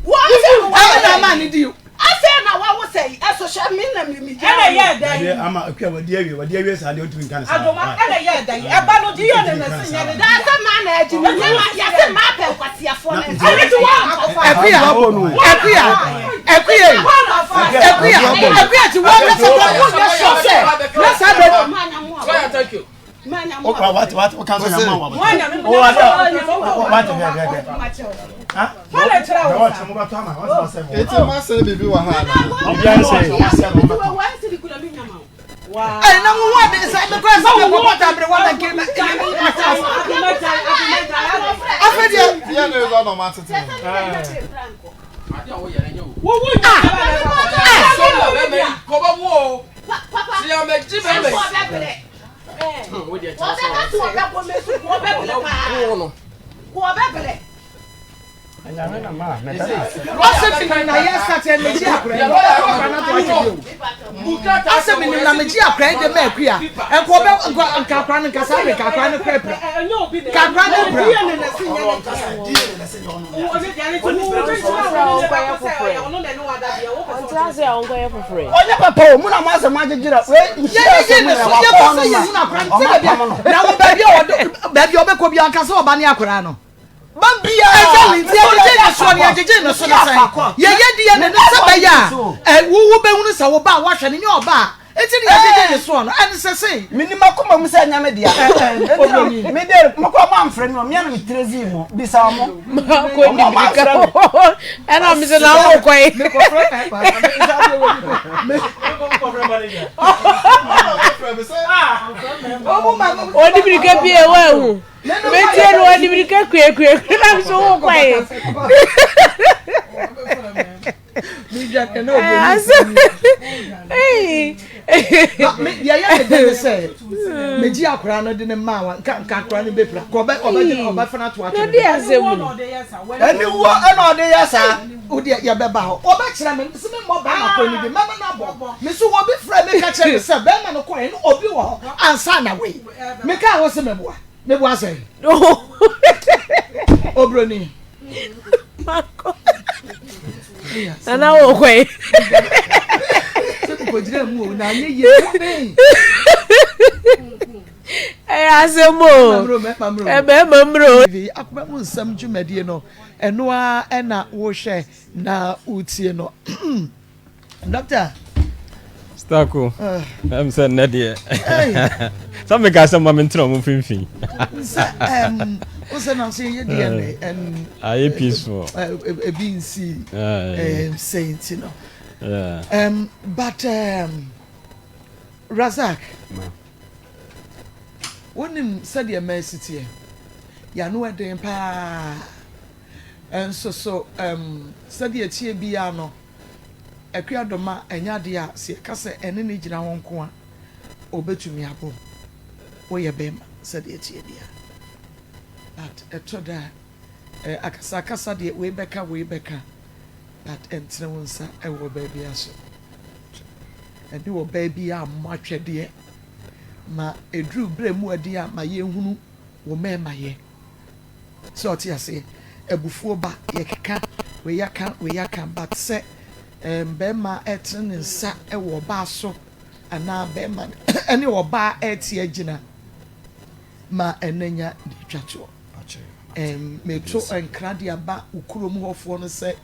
A: Ɛna ama ne di.
F: Afei na wawo sɛ ɛso hyɛ me na me mi.
G: Ɛna yɛ dɛn?
E: Ɛdeɛ ama akua wadi awie wadi awie saa deɛ ɔntumi nka ne saa.
G: Adoma ɛna yɛ dɛn? Ɛba no di yɛ ne na se nyɛ ne.
F: Daa sɛ maa na agyi mi nyɛ ma yɛsɛ maa pɛ nkwasiafoɔ na nsa.
G: Ɛne ti wa.
A: Akuya akuya akuya akuya akuya ti wɔn kasa kura wɔn nyɛ sɔ sɛ na saa bɛ.
H: Thank you.
E: Wate wate woka sɛ nyama wa wate hwɛ hwɛ hwɛ.
I: Eti ma sɛ biribi wɔ ha na.
E: Biribiara sɛ.
A: Ɛyi na wo wa de sɛ mi kura sɛ mi kɔ kɔta abiri wa na nke na afɛ deɛ.
I: Yɛ ne resɔ na ɔmo atete mu.
A: Ɔsɛ mi na yɛ sati megye akora yi ɔkora na to akyɛ bi o ɔsɛ mi na megye akora yi de mɛ akuya nka ɔbɛ nka nka akora no nka saa nka akora no kora pira nka akora no pira.
E: Ɔnyɛ papa o mu na mo asɛ mo agyegyere wei nhyia
A: Yɛgyegye ne so yɛpɛ sɛ yɛhunu akora no sɛ baabi a na wo baabi a ɔde baabi a ɔbɛkɔ bi anka sɛ ɔba ne akora no. Exactly nti yɛgyegye ne soɔ no yɛgyegye ne so ne sɛn yɛyɛ deɛ ne ne sɛ bɛyɛ a ɛ wo wobɛhunu sɛ wo ba a woahwɛ no nyɛ ɔba a nti ne yɛgyegye ne soɔ no ɛne sɛ sei.
E: Menim akoma mu sɛ ɛnyɛ me dea. Enti no, me de, mokɔ mo amfrɛ me o, me ara na metrɛ zii mo, bisa wɔn.
J: Kɔ di mirika ɛna mi sɛ na wo kɔ yi. Ɔdi mirika pie wɔ ehu. Metie no ɔdi mirika kuekue na mi sɛ wo kɔ yi.
A: Deɛ yɛ ne dɛ ne sɛ megye akwaraa no de ne maa wa nka nka akwaraa no bɛpira kɔ ɔbɛ ɔbɛgye no ɔbɛfa no ato atwene.
E: Ɛni wuo ɛna ɔde yɛ saa.
A: O deɛ yɛbɛba hɔ ɔbɛkyerɛ me sɛ me mmɔ bɛrima kɔ ne bi mɛma no abɔ me so obi frɛ me ka kyerɛ me sɛ bɛrima no kɔɛ no obi wɔ hɔ ansa na wei meka ho sɛ mɛboa meboa sɛ obroni.
J: Nana wɔ kɔ yi.
A: Sɛ kɔgyina mu o na anyɛ yie bɛn.
J: Ɛyɛ asɛm o. Ɛbɛɛma mmerɛ o.
A: Akoma mu nsɛm dwumadie no ɛno ara ɛna wohwɛ na wotie no. Doctor.
D: Stako. Ɛm sɛ nnɛ deɛ. Sɛ meka sɛ ma mentena ɔmo mfimfini.
A: Sɛ ɛm wosɛ na sɛ yɛ deɛ ne ɛm.
D: Ayɛ peaceful.
A: Ebi nsi ɛm sɛ nti no. But Razak. Wonim sɛdeɛ mɛsi teɛ. Yano ɛden paa. Nso so ɛm sɛdeɛ ɛteɛ biara no. Akua Doma ɛnyɛ adeɛ a sɛ yɛka sɛ ɛne no gyina hɔ nko a ɔbɛtumi abɔ wo. Woyɛ bɛɛma sɛdeɛ ɛteɛ biara but ɛtɔ da a akasa akasa deɛ wei bɛka wei bɛka but ɛntene wo nsa wɔ ɔbaa biara so. Ɛne ɔbaa biara mmɔ atwɛdeɛ ma ɛduru berɛ mu ɛdeɛ a ma yɛnhunu wo mɛɛmayɛ. Sɛ ɔte aseɛ? Abufuo ba, yɛkeka, wei aka, wei aka, but sɛ ɛɛm bɛɛma ɛtene ne nsa wɔ ɔbaa so anaa bɛɛma ɛne ɔbaa ɛte agyina ma ɛnɛ nya deɛ etwa toɔ. Ɛɛm meto nkra de aba wo kurom hɔfoɔ no sɛ,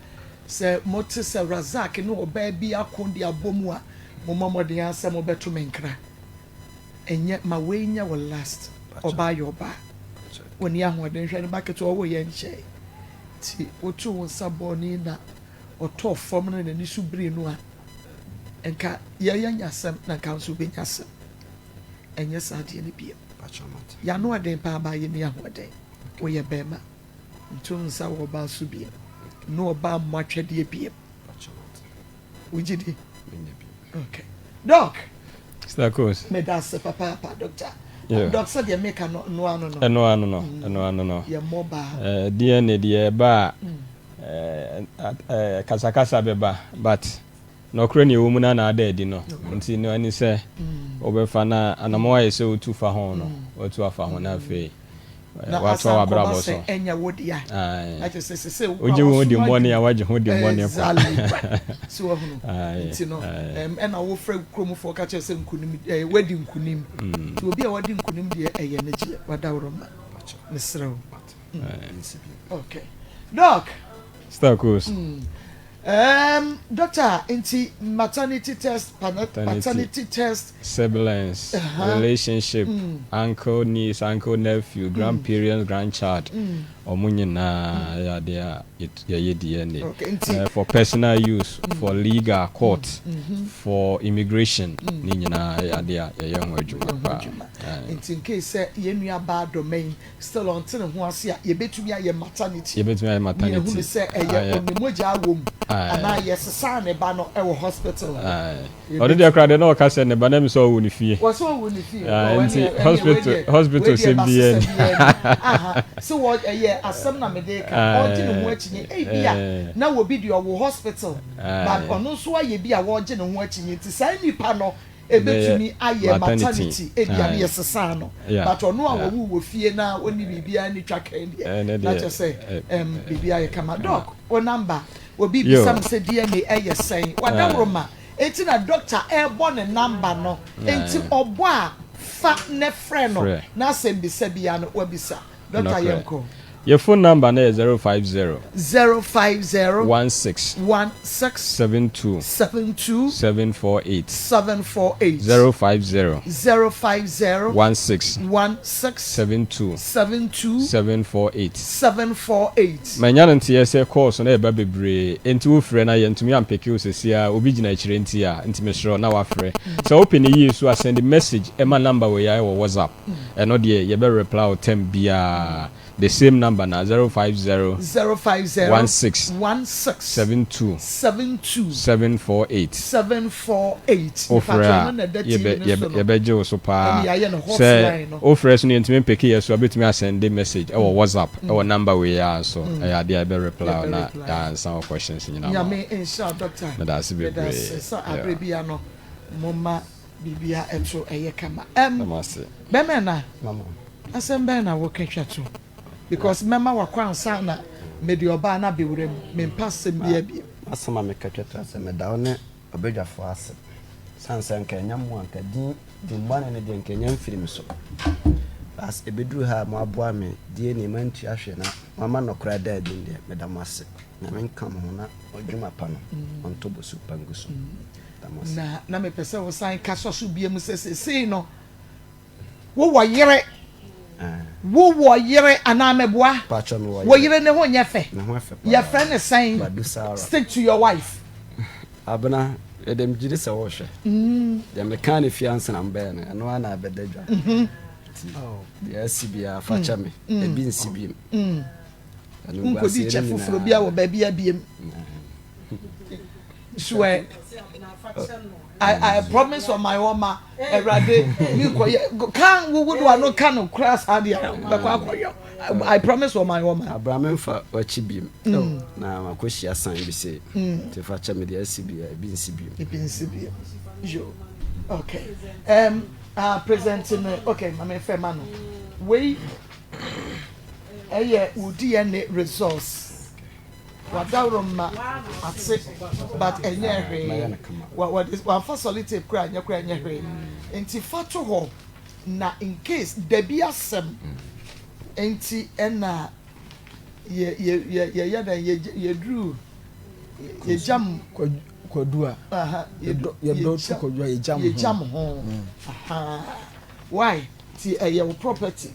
A: sɛ mote sɛ Razak ne ɔbaa bi ako de abɔ mu a, mommɔ mmɔden ara sɛ mobɛto me nkra. Ɛnyɛ ma wei nyɛ wo last ɔbaa yɛ ɔbaa ɔnni ahoɔden hwɛ ne ba ketewa ɔwɔ yɛ nkyɛe nti woto wo nsa bɔɔ ne na ɔtɔɔ fam na n'ani so biri no a nka yɛyɛ nya asɛm na nka nso wobɛnya asɛm ɛnyɛ saa deɛ no biam yɛano ɔden paa baa yɛnni ahoɔden woyɛ bɛrima nto nsa wɔ ɔbaa so biam ne ɔbaa mmɔ atwɛdeɛ biam Wogye di? Okay. Doc.
D: Star Coast.
A: Meda ase papaapa doctor. Yeah. Doc sɛ deɛ meka no ɛno ano no.
D: Ɛno ano no. Mm. Ɛno ano no.
A: Yɛ mmɔ baa.
D: Eh, DNA deɛ ɛba a mm. Eh, kasakasa bɛba but nɔkorɛ nea ɛwɔ mu no na ada adi no nti no ɛne sɛ wobɛfa na anamɔ ayɛ sɛ wotu fa ho no watu afa ho na afei watoa w'abrabɔ so.
A: Ɛnyɛ wo dea.
D: Aye. Wogye wo ho di mmɔne a wagye ho di mmɔne
A: kwa. So wahunu. Nti no ɛna wofrɛ kuromfoɔ ka kyerɛ sɛ nkunim wadi nkunim. Nti obi a wadi nkunim deɛ ɛyɛ ne gyeɛ wadaworo ma. Mesrɛ wo. Okay. Doc.
D: Star Coast.
A: Um, doctor, nti maternity test, paternity test.
D: Siblings, uh -huh. relationship, uncle, niece, uncle, nephew, grandparents, grandchild. Ɔmo nyinaa yɛ adeɛ a yɛyɛ DNA.
A: Okay, nti,
D: for personal use, for legal, court, for immigration, ne nyinaa yɛ adeɛ a yɛyɛ ho adwuma paa.
A: Nti in case sɛ yɛn nua baa dɔmɛ yi still ɔnte ne ho ase a, yɛbɛtumi ayɛ maternity.
D: Yɛbɛtumi ayɛ maternity.
A: Ne yɛhunu sɛ ɛyɛ ɔne mogya wɔ mu anaa yɛsesaa ne ba no ɛwɔ hospital.
D: Ɔno deɛ koraa deɛ na ɔka sɛ ne ba na mi sɛ ɔwɔ ne fie.
A: Wɔsɛ ɔwɔ ne fie.
D: Nti hospital hospital sɛm bi yɛ ni.
A: Sɛ wɔ ɛyɛ asɛm na mede ka ɔgye ne ho akyi nye ebi a na wɔ bi deɛ ɔwɔ hospital but ɔno nso ayɛ bi a wɔgye ne ho akyi nye nti saa nipa no ebetumi ayɛ maternity ebi a ne yɛ sesaa no but ɔno a wɔwu wɔ fie na ɔni biribiara ne twa kan deɛ na kyerɛ sɛ ɛm biribi ayɛ kama. Doc, wo number, obi bisa mi sɛ DNA ɛyɛ sɛn, wadaworo ma eti na doctor ɛɛbɔ ne number no, enti ɔbɔ a fa ne frɛ no na asɛm bisa bia no wabisa. Doctor, yɛn kɔ.
D: Yɛ phone number no yɛ 050.
A: 050.
D: 16.
A: 16.
D: 72.
A: 72.
D: 748.
A: 748.
D: 050.
A: 050.
D: 16.
A: 16.
D: 72.
A: 72.
D: 748.
A: 748.
D: Manya no nteɛ sɛ calls no ɛba bebree, enti wofrɛ na yɛntumi ampick wo sɛsi a obi gyina akyire nti a, nti mesrɛ na wafrɛ. Sɛ wopɛ ne yie so a, send message ɛma number wei a ɛwɔ WhatsApp. Ɛno deɛ yɛbɛ reply wo term biara. The same number na 050
A: 050
D: 16
A: 16
D: 72
A: 72
D: 748.
A: 748.
D: Wofrɛ a yɛbɛgye wo so paa. Sɛ wofrɛ so no yɛntumi mpick yɛ so a, bɛtumi asend message ɛwɔ WhatsApp ɛwɔ number wei a so ɛyɛ adeɛ a yɛbɛ reply wo na yɛansa wo questions nyinaa ma wo.
A: Nyame nhyira doctor.
D: Meda ase bebree.
A: Sɛ abere bia no momma biribia ɛto ɛyɛ kama. Bɛmɛ na asɛm bɛn na wɔka twa to, because mɛma wakɔ ansa na mede ɔbaa na abɛwura mu, mempa asɛm bi abiem.
C: Asɛm a meka twa to asɛ meda wo ne ɔbadwafoɔ ase sane sɛ nka ɛnya mo anka din dimmɔne no deɛ nka ɛnya mfiri me so bas ɛbɛduru ha a moaboa me die ne mantua hwɛ na moama nɔkora da adi deɛ meda mo ase. Nyame nka mo ho na ɔdwuma pa no ɔntɔ bosu pa ngu so.
A: Na mepɛ sɛ wosan ka sɔ so bia mu sɛ seesei no wowɔ yere, wowɔ yere anaa mɛboa? Wɔ yere ne ho nyɛ fɛ, yɛfrɛ ne sɛn? Stick to your wife.
C: Abena, yɛdɛm gyiri sɛ wɔhwɛ deɛ meka ne fie ansa na mbɛyɛ no, ɛno ara na abɛda dwa. Nti deɛ asi biara fa kyɛ me, ebi nsi biem.
A: Nkɔdi kyɛ foforɔ bi a wɔ baabi abiem. Swear. I promise on my oma Awurade mi kɔ yɛ kan wuwu do ano ka no kura saa deɛ bɛkɔ akɔyɔ. I promise on my oma.
C: Abraham mfa wakyi biem na makɔhyia san bi se nti fa kyɛ me, deɛ asi biara ebi nsi biem.
A: Ebi nsi biem yo. Okay, present no. Okay, maame fɛ ma no wei ɛyɛ wo DNA results. Wadaworo ma ate but ɛnyɛ hwee, wɔde wamfa solitape kura anyɛ kura ɛnyɛ hwee, nti fa to hɔ na in case dabi asɛm nti ɛna yɛ yɛ yɛ yɛyɛ dɛ yɛ yɛduru yɛgyam
E: kwadu a yɛdɔ to kwadu a yɛgyam ho,
A: yɛgyam ho. Why ti ɛyɛ wo property,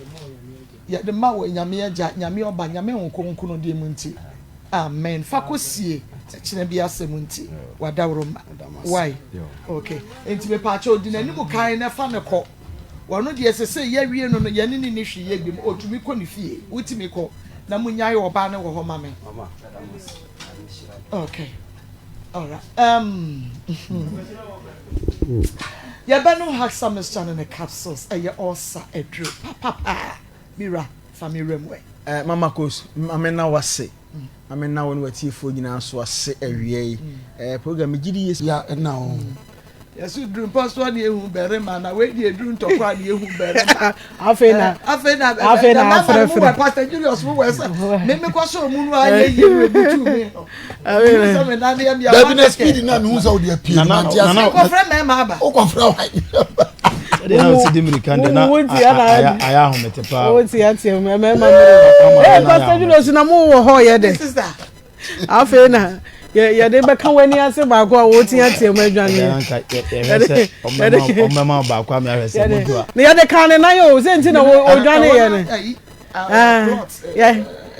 A: yɛde ma wɔ Nyame Agya, Nyame Ɔba, Nyame Honhom Kronkron deɛ mu nti amen. Fa kɔ sie ɛkyerɛ bi asɛm nti wadaworo ma. Why? Okay, nti mepaakyɛ odi n'anim kan na fa ne kɔ. Wɔno deɛ sɛ sɛ yɛwie no yɛne ne ne hwee yɛ bi mu, ɔtumi kɔ ne fie, wotumi kɔ na munyae ɔbaa ne wɔ hɔ ma me. Okay, alright, yɛbɛnom Haxa mixture ne ne capsules, ɛyɛ ɔsa aduro papapa mira fa. Fa me wura mu ɛ.
H: Eh, Mama Kos, ma me na wase. Ma me na wo ne w'atiefoɔ nyinaa so ase awia yi. Eh, program megye di yie.
I: Ya ɛna o.
A: Yɛso duru mpɔsoɔ ne ehu barima na wei deɛ eduru ntɔkwa ne ehu barima.
J: Afei na
A: afei na
J: afei na afrɛfrɛ.
A: Mu wɔ Pastor Julius mu wɔ sɛ me me kɔ so mu no ayɛ yie no ebutu mi no. Sɛ me nan yɛ mi
I: Dabi na speed na mi hu sɛ o deɛ pii na nti ase.
A: Kɔfrɛ mɛɛma aba.
I: O kɔfrɛ wa.
H: Sɛdeɛ na ɔsi di mirika deɛ na ayɛ ahomete paa.
J: Wo ti ateɛ mu mɛɛma mmerɛ. Ee Pastor Julius na mo wɔ hɔ yɛ dɛ. Afei na yɛde bɛka w'ani ase baako a woteatea mu adwane.
H: Ɔmmɛma baako a mehwɛ sɛ modu a.
J: Na yɛde ka ne nan o sɛ nti na odwane yɛ no.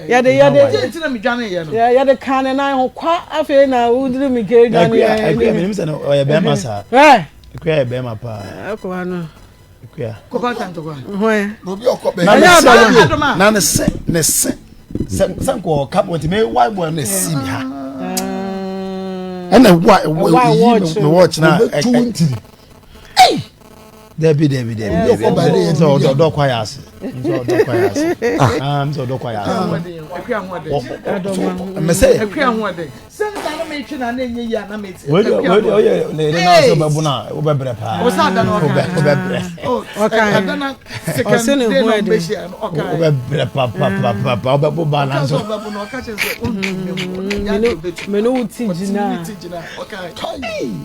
J: Yɛde yɛde yɛde ka ne nan ho kwa afei na wodiri mi ka adwane
H: yɛ. Akuya menim sɛ ɔyɛ bɛrima saa. Akuya yɛ bɛrima paa.
J: Akwa no.
H: Akuya.
A: Kɔkɔ ntɔkwa.
I: Obi ɔkɔ bɛrima.
H: Na ne se ne se. Sɛ sɛ nkɔ ɔka bɔ nti me wa bɔ na esi mi ha. Ɛna wa wa yi me watch na
I: ɛ ɛ ntiri.
H: Dɛbi dɛbi dɛbi dɛbi sɛ ɔdɔ ɔdɔ kwa yɛ ase sɛ ɔdɔ kwa yɛ ase aa sɛ ɔdɔ kwa yɛ ase. Mɛ sɛ.
A: Sɛ nka na metwe na na ɛnyɛ yie a na mete.
H: Wei deɛ wei deɛ ɔyɛ ne yere naa sɛ ɔbɛbo no a wobɛbrɛ paa.
A: Ɔsɛ ada na ɔka.
H: Wobɛbrɛ.
J: Ɔka
A: ada na second day na ɔbɛhyia no ɔka.
H: Wobɛbrɛ papapapa wobɛbo ba na nso.
A: Ɔka sɛ ɔbɛbo no ɔka kyerɛ sɛ ɔntumi mu ɔno nyɛ ade ɔbɛtumi.
J: Mene wo ti gyina.
A: Ɔtumi ti gyina ɔka.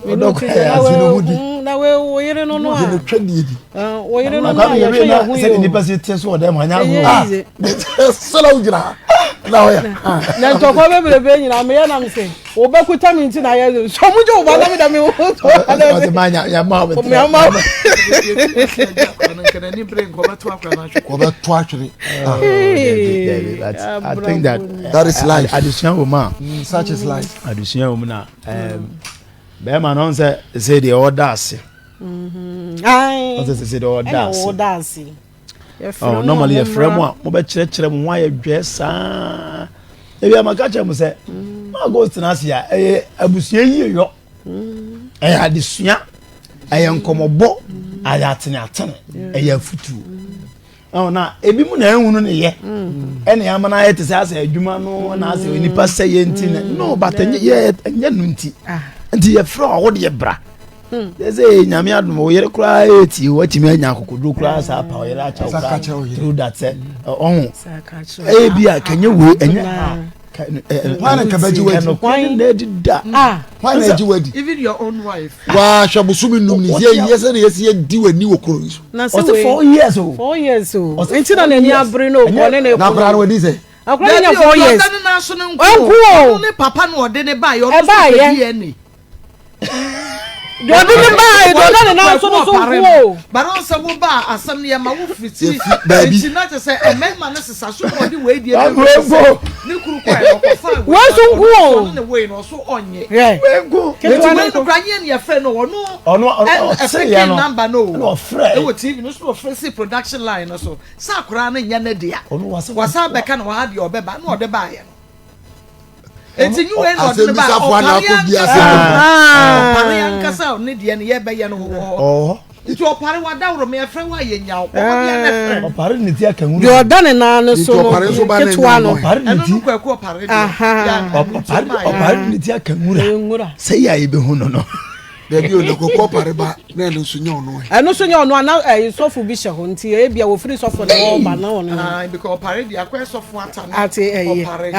J: Mene wo ti gyina na we wo yere no no a.
I: Yɛn twɛ die di.
J: Wo yere no no a yɛhwɛ yɛn ho
H: yie o. Sɛ nipa si te so wɔ dɛm anya agorɔ.
I: Sɛ na wogyina ha. Na ɔyɛ.
J: Na ntɔkwa bebrebe nyinaa meyɛ nam sɛ wobɛkuta me nti na ayɛ sɛ ɔmo gye wo ba na meda me ho to
H: ɔsɛ ma nya ya ma wo
J: ya ma wo
I: wɔbɛto atwene
H: I think that
I: that is life
H: adesua wɔ mu a
I: mm, such is life
H: adesua wɔ mu na bɛrima no sɛ sɛ deɛ ɔda ase ɔsɛ sɛ deɛ ɔda ase Oh, normally yɛfrɛ mo a mobɛkyerɛkyerɛ mo ho ayɛ dwɛ saa ebi a maka kyerɛ mo sɛ mm. maago tena ase a ɛyɛ abusua yie yɔ mm. ɛyɛ adesua ɛyɛ nkɔmɔbɔ mm. ɛyɛ ateneatene ɛyɛ afutuo ɔn na ebi mu na ehunu ne yɛ ɛna ama na ayɛ te sɛ asɛ adwuma no na asɛ nipa sɛ yɛ nti na no but ɛnyɛ yɛ ɛnyɛ no nti ah. nti yɛfrɛ ɔwɔ deɛ bra. Sɛ sɛ nyame adom wo yere koraa ɛti watumi anya akokoduro koraa saa pa ɔyere akyɛw koraa through that sɛ ɔho ɛyɛ bi a kanyɛ wei ɛnyɛ ha
I: hwan na kabagye wadi
H: ɛnokora na adi da
I: hwan na agye wadi
A: even your own wife
I: waa hwɛ bosomi num ni yɛ yɛ sɛ na yɛsi yɛ di w'ani wɔ kuro yi so
H: ɔsɛ 4 years o
J: 4 years o nti na n'ani abere no ɔkɔ ne na
I: na akora no wadi sɛ
J: akora no nya 4 years
A: ɔde ne nan so no nko o ɔno ne papa na ɔde ne ba yɛ ɔno so pɛ DNA
J: Deɛ ɔde ne baa deɛ ɔda ne nan so no so nko o.
A: Bara ɔsɛ wo ba asɛm no yɛ ma wo firi ti nti na kyɛ sɛ mmarima no sesa so na ɔde wei deɛ bɛ wei sɛ ne kuru kɔ ɛ ɔkɔfa wei
J: so nko o
A: ɔno ne wei no ɔso ɔnye
J: hwɛ
A: ketewa no nti wei no kora nyɛ ne yɛfrɛ no ɔno
H: ɔno ɔsɛ yɛ no
A: number no
H: o
A: ɛwɔ tv no so na ɔfrɛ si production line no so sɛ akora no nyɛ ne dea wasan bɛka na waha deɛ ɔbɛba na ɔde baayɛ no Eti nyi wei na ɔde ne ba ɔpare ankasa ɔpare ankasa ɔne deɛ no yɛbɛyɛ no wɔ hɔ nti ɔpare wadaworo me ɛfrɛ wo a yɛ nya wo ɔbɔ bia na ɛfrɛ
H: ɔpare ne ti aka nwura
J: deɛ ɔda ne nan no so no ketewa no
H: ɔpare ne
A: ti ɛno no kwaku ɔpare deɛ
H: ɔpare ɔpare ne ti aka nwura sɛ yɛ a yɛbɛhu no no
I: Dabi o, na kɔkɔ pare ba na ɛno nso nyɛ ɔno ɛ.
J: Ɛno nso nyɛ ɔno a na ɛyi sɔfo bi hyɛ hɔ nti ebia wɔfiri sɔfo no hɔ ba na ɔno.
A: Ah, because ɔpare deɛ akɔyɛ sɔfo ata ne
J: ate ɛyɛ
A: ɔpare.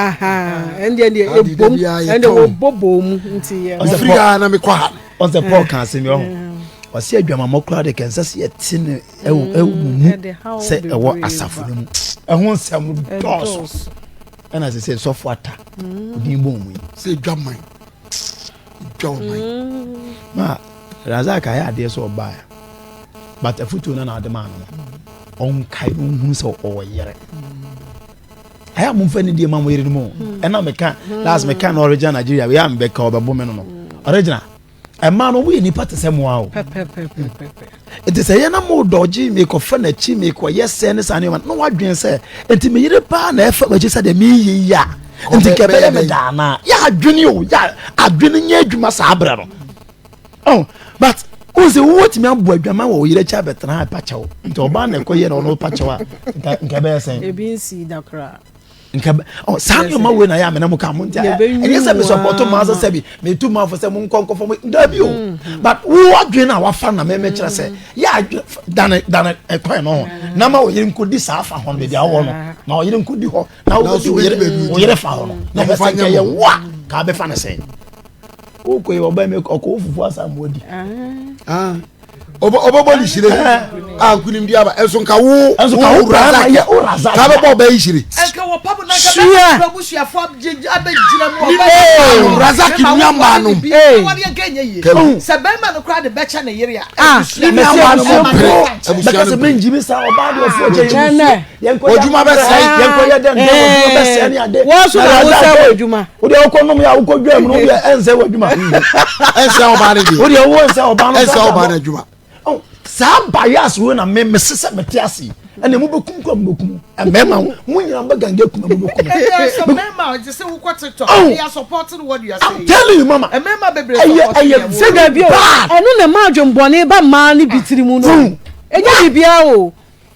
J: Ɛndeɛ deɛ ebom ɛndeɛ wɔbɔbɔ mu nti yɛ.
I: Ɔfiri ha na mekɔ ha.
H: Ɔsɛ Paul ka asɛm bi ɔho. Ɔsɛ adwamammɔ koraa de kɛnsɛ sɛ yɛte no ɛwɔ ɛwɔ mu sɛ ɛwɔ asafo no mu. Ɛho nsɛm dɔɔso. Ɛna sɛ sɛ sɔfo ata din bɔ mu yi.
I: Sɛ adwaman. dwa ɔman.
H: Mm. Ma Razak ayɛ adeɛ sɛ ɔbaeɛ but afutuo no na ade maa no no ɔnkae no ɔnhunu sɛ ɔwɔ yere ayɛ a momfa ne die ma mo yere no mu mm. ɛna meka last meka na ɔregya Nigeria wei a mebɛka ɔbɛbo me no no ɔregyina ɛmaa no ɔmo yɛ nipa te sɛ moa o Nti sɛ yɛ na mo dɔgye mekɔfa n'akyi mekɔyɛ sɛ ne saa nneɛma na wadwene sɛ nti me yere paa na ɛfa m'akyi sɛ deɛ meyɛ yi a nti nka ɛbɛyɛ me daa naa yɛ adwene o yɛ adwene nyɛ adwuma saa berɛ no oh but Wohu sɛ wowatumi abɔ adwaman wɔ wo yere akyi abɛtena ha ɛpa kyɛw. Nti ɔbaa na ɛkɔyɛ na ɔno pa kyɛw a, nka nka ɛbɛyɛ sɛn?
J: Ebi nsii da koraa.
H: Nka ɔ saa nneɛma wei na yɛ amena mu ka mo nti ɛnyɛ sɛ mesɔpɔto maa sɛ sɛbi metu maa fo sɛ mo nkɔ nkɔfɔ mo dabi o. Mm-hmm. But wo adwene na wafa na mɛmɛ kyerɛ sɛ yɛ adwene dane dane ɛkwan no ho na ma wo yere nkɔdi saa fa hɔ no baabi a wowɔ no ma wo yere nkɔdi hɔ na wobɛdi wo yere fa hɔ no na ɛbɛsɛ nka yɛ wo a ka bɛfa no sɛn. Wokɔ yi ɔbɛn mi ɔkɔ wo fufu asa mu odi.
I: Ah. Ɔbɛbɔ ne hyire a nkunimdi aba ɛnso nka wo
H: ɛnso ka wo
I: wo razak ka bɛbɔ ɔbɛ yi hyire.
A: Ɛnka wɔ pabu na nka bɛ bɛ busuafo abɛgyina mu ɔbɛ yi.
I: Razak nua maa no.
A: Awadeɛ nka nyɛ yie. Sɛ bɛrima no koraa de bɛkyɛ ne yere a.
I: Ne nua maa no mo pere
H: abusua no. Bɛka sɛ mɛngyimi saa ɔbaa deɛ ɔfo ɔkyɛ yɛ musuo.
I: W'adwuma bɛsɛe.
H: Yɛnkɔ yɛ dɛn dɛn w'adwuma bɛsɛe ne ade.
J: Wɔn so na wosɛ w'adwuma.
H: Wo deɛ wokɔ nom yɛ a wokɔ dwa mu no wo deɛ ɛnsɛ w'adwuma.
I: Ɛnsɛ ɔbaa no deɛ.
H: Wo deɛ wo nsɛ ɔbaa no.
I: Ɛnsɛ ɔbaa no adwuma.
H: Saa bias wo na me mese sɛ mete ase yi ɛna mo bɛkum kura mo bɛkum mmarima mo nyina mo bɛgange kum mo bɛkum.
A: Ɛyɛ mmarima a sɛ wokɔ TikTok oh. they are supporting what you are saying.
H: I'm telling you mama.
A: Mmarima bebree support
H: ɛyɛ ɛyɛ very bad.
J: Ɛno na ɛma adwembɔne ba mmaa no bi tiri mu no. Ɛnyɛ biribiara o.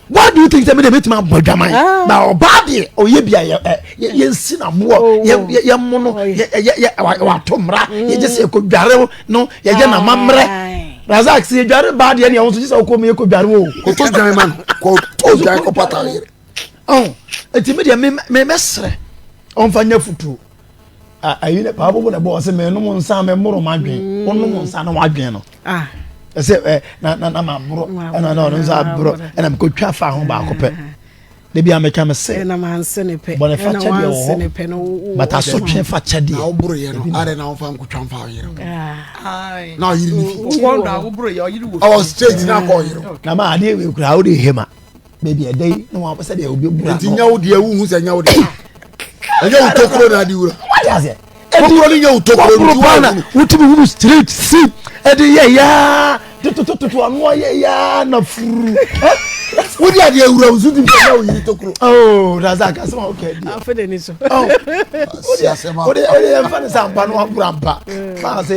H: Why do you think sɛ mi de mi tuma bɔ dwaman ah. na ɔbaa deɛ ɔyɛ bi a yɛ ɛ yɛ nsi na boɔ oh. yɛ yɛ yɛ mo no oh, yɛ yɛ yɛ wato mmara mm. yɛ gye sɛ yɛ ko dware no yɛ gye na ma mmerɛ razak sɛ yɛ dware baa deɛ nea ɔnso gye sɛ ɔkɔ mu yɛ ko dware o.
I: Kɔtɔ dwan ma no kɔtɔ dwan kɔ pata yere.
H: Ɔn eti mi deɛ mi mi mɛ srɛ ɔnfa nyɛ futuo. ayi ne paa bobo na ɛbɔ ɔsɛ mɛ nom nsa mɛ mmoro ma dwen mm. wɔn nom nsa na wadwen no ah. ɛsɛ ɛ na na na ma borɔ ɛna na ɔno nsa aborɔ ɛna mɛ ko twa fa ho baako pɛ debi a mɛka mɛ sɛ
J: ɛna ma nse ne pɛ
H: bɔnɛ fa kyɛ deɛ wɔ hɔ bata asotwe fa kyɛ deɛ
I: na woboro yɛ no adɛ na wofa nkotwa mfa ɔyere na ɔyere ne fi ɔwɔ straight na akɔ ɔyere
H: na ma adeɛ wei kura wode hema baabi ɛda yi na wɔn sɛdeɛ obi bura
I: nti nya wo deɛ wohu sɛ nya wo deɛ ɛnyɛ wo tokuro na ade wura
H: wate aseɛ
I: tokuro no nyɛ wo tokuro
H: nti wa na wotumi hunu straight si ɛde yɛ yaa totototo ano ayɛ yaa na furu
I: wode adeɛ wura wo so tumi sɛ wo yere tokuro
H: oh razak asɛm a wokɛ deɛ
J: afe de ni so
H: oh wode wode yɛmfa ne sɛ ampa no waboro ampa maa sɛ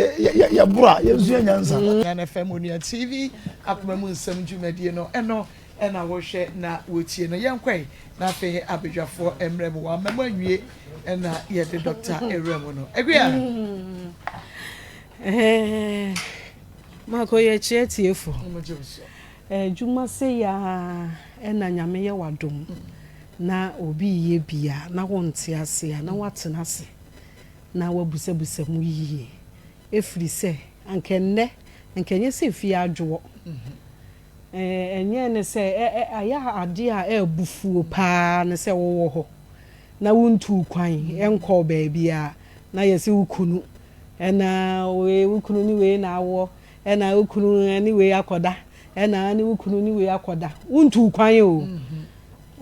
H: yɛboro a yɛnsua nyansa
A: Nana FM Onua TV akoma mu nsɛm dwumadie no ɛno na wohwɛ na wotie no. Yɛnkɔe na afei abadwafoɔ mmerɛ mu. Wamma mu anwie na yɛde dɔkta awura mu no. Akua.
J: Mako yɛkyerɛ tiefo. Adwuma sei ara na Nyame yɛ w'adom na obi reyɛ bi a na wonte ase a na woatena ase na woabusabusa mu yie. Ɛfiri sɛ anka ɛnnɛ anka ɛnyɛ sɛ efie adwoɔ. Ɛnyɛ ne sɛ ɛyɛ adeɛ a ɛyɛ abufuo pa ara ne sɛ wowɔ hɔ na wontuu kwan nkɔɔ baabiara na yɛse wo kunu na wei wo kunu ne wei na awoɔ na wo kunu ne wei akɔda na ne wo kunu ne wei akɔda. Wontuu kwan o.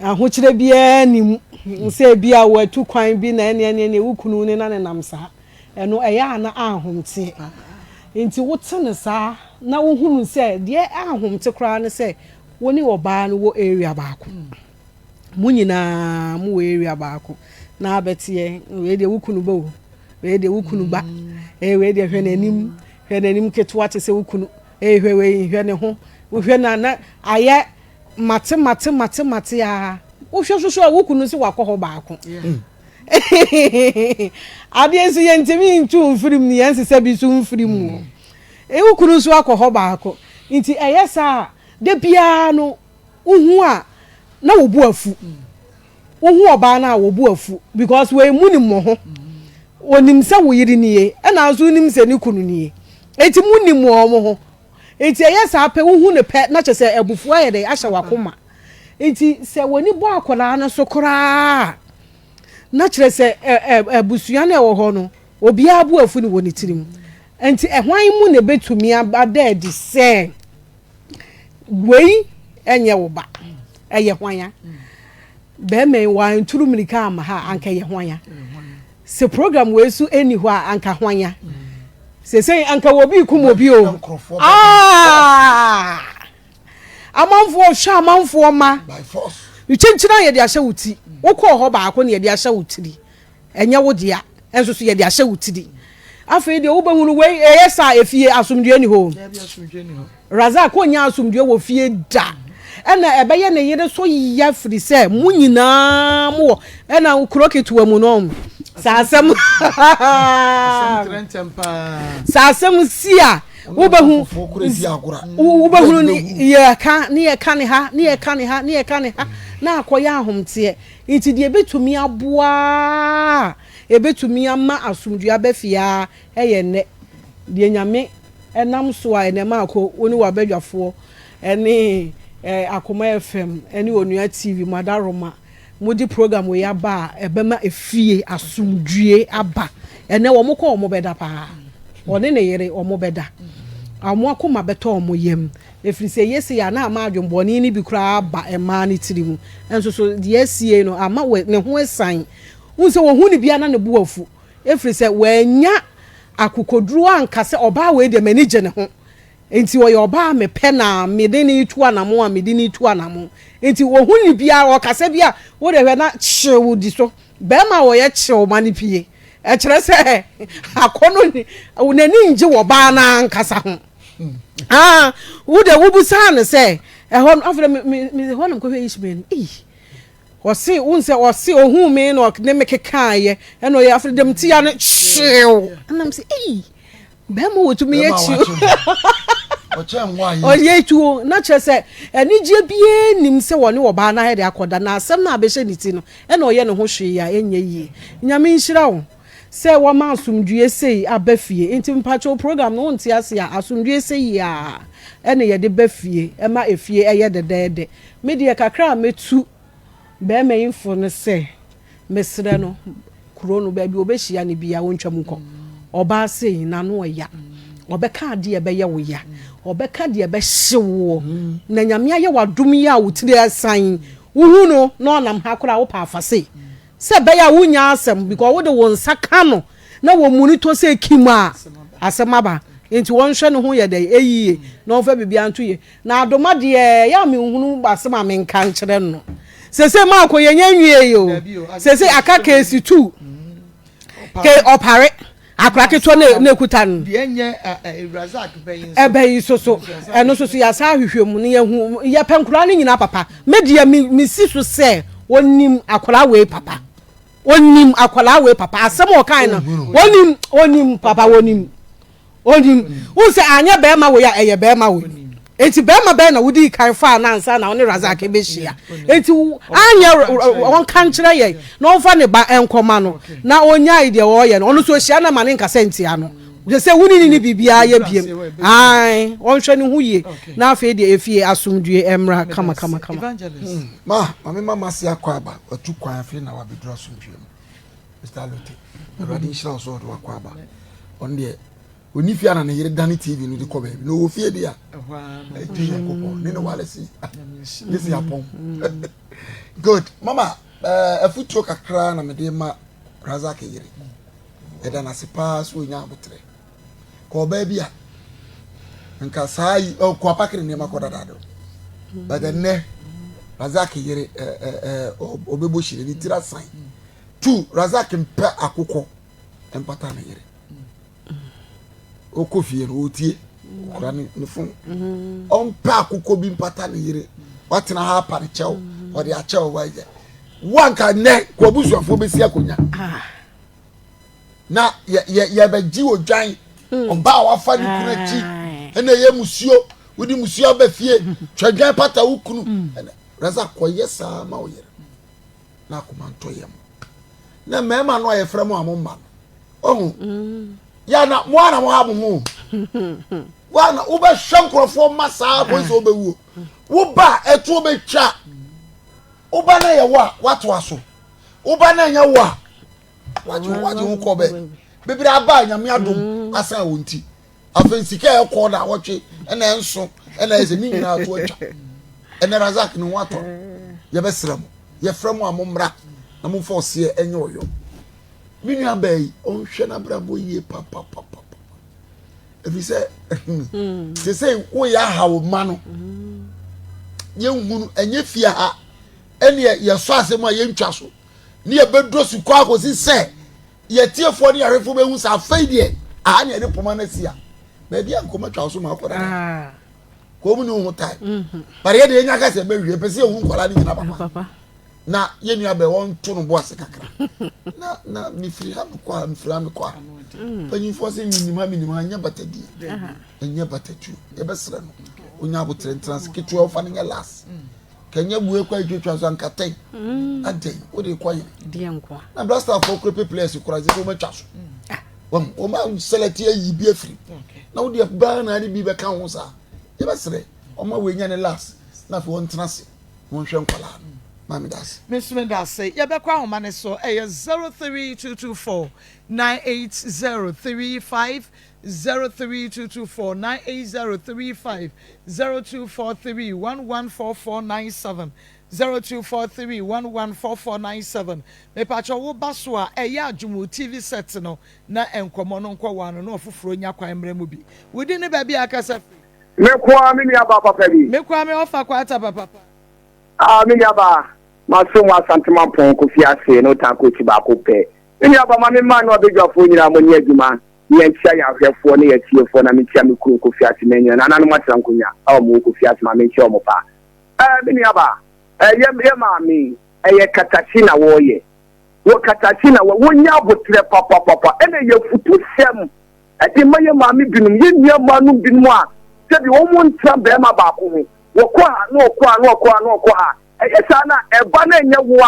J: Ahokyerɛ biara nni mu sɛ ebia watu kwan bi na ɛne ɛne ɛne wo kunu ne na nenam saa. Ɛno ɛyɛ a na anhomteɛ. Nti wote no saa na wohunu sɛ deɛ anhomte koraa ne sɛ wo ne ɔbaa no wɔ area baako. Mo nyinaa mo wɔ area baako na abɛteɛ wei deɛ wo kunu ba o, wei deɛ wo kunu ba, ee wei deɛ hwɛ n'anim, hwɛ n'anim ketewa te sɛ wo kunu, ee hwɛ wei hwɛ ne ho, wohwɛ no a na ayɛ mate mate mate mate ara. Wohwɛ nso so a wo kunu nso wakɔ hɔ baako. Adeɛ nso yɛntumi ntu mfiri mu ne yɛn nsesa bi nso mfiri mu. Mm. Wo kunu nso akɔ hɔ baako. Nti ɛyɛ saa a, da biara no wohu a na wo bo afu. Wohu ɔbaa no a wo bo afu because wei mu nim mo ho. Onim sɛ wo yere nie, ɛna nso wonim sɛ ne kunu nie. Nti mo nim wɔn ho. Nti ɛyɛ saa pɛ wohu no pɛ na kyerɛ sɛ abufuo ayɛ dɛ ahyɛ w'akoma. Nti sɛ w'ani bɔ akwadaa no so koraa a, na kyerɛ sɛ abusua no a ɛwɔ hɔ no, obiara bo afu no wɔ ne tirim. Nti hwan mu na ɛbɛtumi ada adi sɛ wei nyɛ wo ba? Ɛyɛ hwan a? Bɛrima yi wanturu mmirika amma ha a, anka ɛyɛ hwan a? Sɛ program wei so ɛnni hɔ a, anka hwan a? Seesei anka obi rekum obi o. Ah! Amanfoɔ hwɛ amanfoɔ ma. Kyenkyene a yɛde ahyɛ wo ti. Wokɔɔ hɔ baako na yɛde ahyɛ wo tiri. Ɛnyɛ wo dea. Nso so yɛde ahyɛ wo tiri. Afei deɛ wobɛhunu wei ɛyɛ saa efie asomdwoeɛ ni hɔ. Razak ɔnnya asomdwoeɛ wɔ fie da. Ɛna ɛbɛyɛ ne yere so ya firi sɛ mo nyinaa mo wɔ ɛna kuro ketewa mu no sɛ asɛm sɛ asɛm si a wobɛhu wobɛhunu ne yɛka ne yɛka ne ha ne yɛka ne ha ne yɛka ne ha na akɔyɛ ahomteɛ nti deɛ ɛbɛtumi aboa ɛbɛtumi ama asomdwoeɛ aba fie a ɛyɛ nnɛ deɛ Nyame nam so a ɛnɛ maakɔ wo ne w'abadwafoɔ ne Akoma FM ne Onua TV mo adaworoma mode program wei aba a ɛbɛma efie asomdwie aba. Ɛnɛ wɔn kɔ wɔn bɛda paa. Ɔne ne yere wɔn bɛda. Wɔn akoma bɛtɔ wɔn yam. Ɛfiri sɛ ɛyɛ sei a na ama adwembɔne no bi koraa aba mmaa no tiri mu. Nso so deɛ asie no ama ne ho asiane. Wohu sɛ wɔhu no biara na ne bo afu. Ɛfiri sɛ wannya akokoduro anka sɛ ɔbaa wei deɛ m'ani gye ne ho nti ɔyɛ ɔbaa a mepɛ no a mede no retu anamon a mede no retu anamon. Nti ɔhu no biara ɔkasa bi a wo deɛ hwɛ na kyew di so. Barima a ɔyɛ kyew ma no pie. Ɛkyerɛ sɛ akɔnnɔ n'ani ngye wɔ ɔbaa no ankasa ho. Ah, wo deɛ wobusaa no sɛ ɛhɔ no afei me me hɔ na mekɔhwɛ Ishmael no. Ei, Ɔse wohu sɛ ɔse ohuu me na ɔne me kekaeɛ ɛna ɔyɛ afei dɛm tia no kyew ɛna m sɛ ei bɛrima wɔtumi yɛ kyew ɔyɛ tuo na kyerɛ sɛ anigyeɛ biara nim sɛ wɔne ɔbaa no ayɛ de akɔda na asɛm no a abɛhyɛ ne ti no ɛna ɔyɛ ne ho hwee a ɛnyɛ yie. Nyame nhyira wo sɛ wɔma asomdwie sei aba fie nti mpakyɛw program no wonte ase a asomdwie sei a ɛna yɛde ba fie ɛma efie ɛyɛ dɛdɛɛdɛ. Me deɛ kakra a mɛtu barima yi fo ne sɛ, mesrɛ no, kuro no baabi ɔbɛhyia no biara ɔntwam nkɔ. Ɔbaa sei, n'ano ɔya. Ɔbɛka adeɛ a ɛbɛyɛ wo ya. Ɔbɛka deɛ ɛbɛhye woɔ. Na Nyame ayɛ wo adom yi a wo tiri asan yi, wohu no na ɔnam ha koraa a wopɛ afa sei. Sɛ ɛbɛyɛ a wonnya asɛm because wode wo nsa ka no na wɔmu no tɔ sɛ kim a, asɛm aba. Nti ɔnhwɛ ne ho yɛ dɛn? Ɛyie na ɔmfa biribiara nto yie. Na Adoma deɛ ɛyɛ a menhunu asɛm a menka nkyerɛ no. Sese maako yɛnyɛ nwie o. Sese aka case 2. Ke ɔpare akora ketewa na na ekuta no.
A: Deɛ nyɛ Razak bɛyi nso.
J: Ɛbɛyi so so ɛno nso so yɛasa ahwehwɛ mu na yɛhu yɛpɛ nkoraa no nyinaa papa. Me deɛ me mesi so sɛ onim akwaraa wei papa. Onim akwaraa wei papa. Asɛm a ɔkae no onim onim papa onim. Onim. Wohu sɛ anyɛ bɛrima wei a, ɛyɛ bɛrima wei. Enti bɛrima bɛn na wodii kan faa no ansa na wo ne Razak bɛhyia? Enti anyɛ ɔnka nkyerɛ yɛn na ɔmfa ne ba nkɔma no na ɔnyae deɛ ɔreyɛ no. Ɔno nso ɔhyia no ma ne nkasa ntia no. Kyerɛ sɛ wo ne ne ne biribiara yɛ biem. Ae, ɔnhwɛ ne ho yie na afei deɛ efie asomdwie mmra kama kama kama.
I: Ma, ma me ma m'ase akɔ aba, watu kwan afei na wabɛduru asomdwie mu. Mr. Alote, Awurade nhyira wo sɛ ɔde wakɔ aba. Ɔno deɛ, ɔni fie a na ne yere dane TV no de kɔ baabi. Na ɔwɔ fie deɛ a, ɛgye Nyankopɔn. Ne ne wale si, ne si apɔn. Good. Mama, eh, afutuo kakra na mede ma Razak yere. Ɛda no ase paa sɛ ɔnya aboterɛ. Kɔ ɔbaa bi a, nka saa yi, ɔkɔ apakere nneɛma kɔ dadaado. But ɛnnɛ, Razak yere, eh, eh, eh, ɔbɛbɔ hyire, ne tiri asan. Tu Razak mpɛ akokɔ mpata ne yere. Ɔkɔ fie no ɔtie ɔkura ne ne fon. Ɔmpɛ akokɔ bi mpata ne yere. Watena ha apa ne kyɛw ɔde akyɛw wayɛ. Wanka nnɛ kɔ abusuafoɔ bɛsi akonnwa. Ah. Na yɛ yɛ yɛbɛgye odwan hmm. ɔbaa wafa ne kunu akyi ɛna ɛyɛ musuo wode musuo aba fie twa dwan pata wo kunu. Hmm. Razak kɔyɛ saa ma wo yere. na akoma ntɔ yam na mmarima no a yɛfrɛ mo a mo mma no ɔho mm. yɛ na mo ara mo ha mo ho wa na wobɛhwɛ nkurɔfoɔ mma saa kɔsi sɛ wobɛwuo woba a ɛtoɔ bɛtwa woba na yɛ wo a woatoa so woba na ɛnyɛ wo a wagye wagye wo kɔ bɛ bebree aba a nyame adom mm. asan wɔn ti afei sika a ɛkɔ na awɔtwe ɛna ɛnso ɛna ɛsɛ ne nyinaa to atwa ɛnɛ razak ne ho atɔ yɛbɛsrɛ mo yɛfrɛ mo a mo mmra na mo mfa ɔseɛ ɛnyɛ ɔyɔ me nua baa yi ɔnhwɛ n'abrabɔ yie papapapa ɛfiri sɛ te sɛ woyɛ aha wo ma no yɛnhunu ɛnyɛ fie ha ɛneɛ yɛsɔ asɛm a yɛntwa so ne yɛbɛdɔ sukɔ akɔsi sɛ Yɛtiefoɔ ne yɛahwɛfoɔ bɛhu sɛ afei deɛ aha ne yɛde poma no asi a baabi a nkɔmɔ atwa so ma akɔ dada. Ah. Kɔn mu ni wo ho time. Mm-hmm. But yɛ de yɛnya ka sɛ bɛwie pɛ sɛ yɛhu nkwadaa no nyina papa. Na yɛ nua bɛ wɔn to no bo ase kakra. Na na mefiri ha mekɔ ha mefiri ha mekɔ ha. Mm. Panyinfoɔ sɛ menim ha menim ha nyɛ batadie. Ɛnyɛ batatuo. Yɛbɛsrɛ no. Onya abotere ntena ase ketewa ɔfa no nyɛ last. Mm. Kɛnyɛ bue kɔ atwatwa so ankatɛn. Mm. Adɛn wode kɔ yɛn. Na blasterfoɔ kura pe players kura sɛ wɔn atwa so. Mm. Wɔn wɔn select ayi bi afiri. Na wode baa na ade bi bɛka ho saa. Yɛbɛsrɛ wɔn a wɔanya ne last na afei wɔn ntena ase wɔn hwɛ nkwadaa no. Maame da ase.
A: Me nso meda ase. Yɛbɛkɔ ahoma no so. Ɛyɛ 03224 98035 03224 98035 0243 114497 0243 114497 Mepakyɛw wo ba so a ɛyɛ adwom wo TV set no na nkɔmmɔ no nkɔ w'ano na ɔfoforɔ nya kwan mmrɛ mu bi. Wo din ne baabi a akasa firi.
K: Me nkoaa me nua baa papa bi.
A: Me koaa me ɔfa kwata papa pa.
K: Ah me nua baa, maso mu Asante Mampɔn Kofi ase ne Otaako akyi baako pɛ. Me nua baa ma me mmaa ne w'abadwafoɔ nyinaa mo ni adwuma ne yɛn nkyia yɛn ahwɛfoɔ ne yɛn atiefoɔ na me nkyia me kunu Kofi ase manya nananom atena nkonya a wɔn wɔ Kofi ase ma me nkyia wɔn paa. Eh me nua baa, eh yɛ yɛ maame yi ɛyɛ katakyi na wɔreyɛ. Wɔ katakyi na wɔ wɔnya aboterɛ papapapa ɛna ɛyɛ afutusɛm ɛde ma yɛ maame binom, yɛ nua mmaa nom binom a sɛbi wɔn ntra bɛrima baako ho. Wɔkɔ ha na ɔkɔ ha na ɔkɔ ha na ɔkɔ ha. Ɛyɛ saa na ɛba na ɛnyɛ wo a,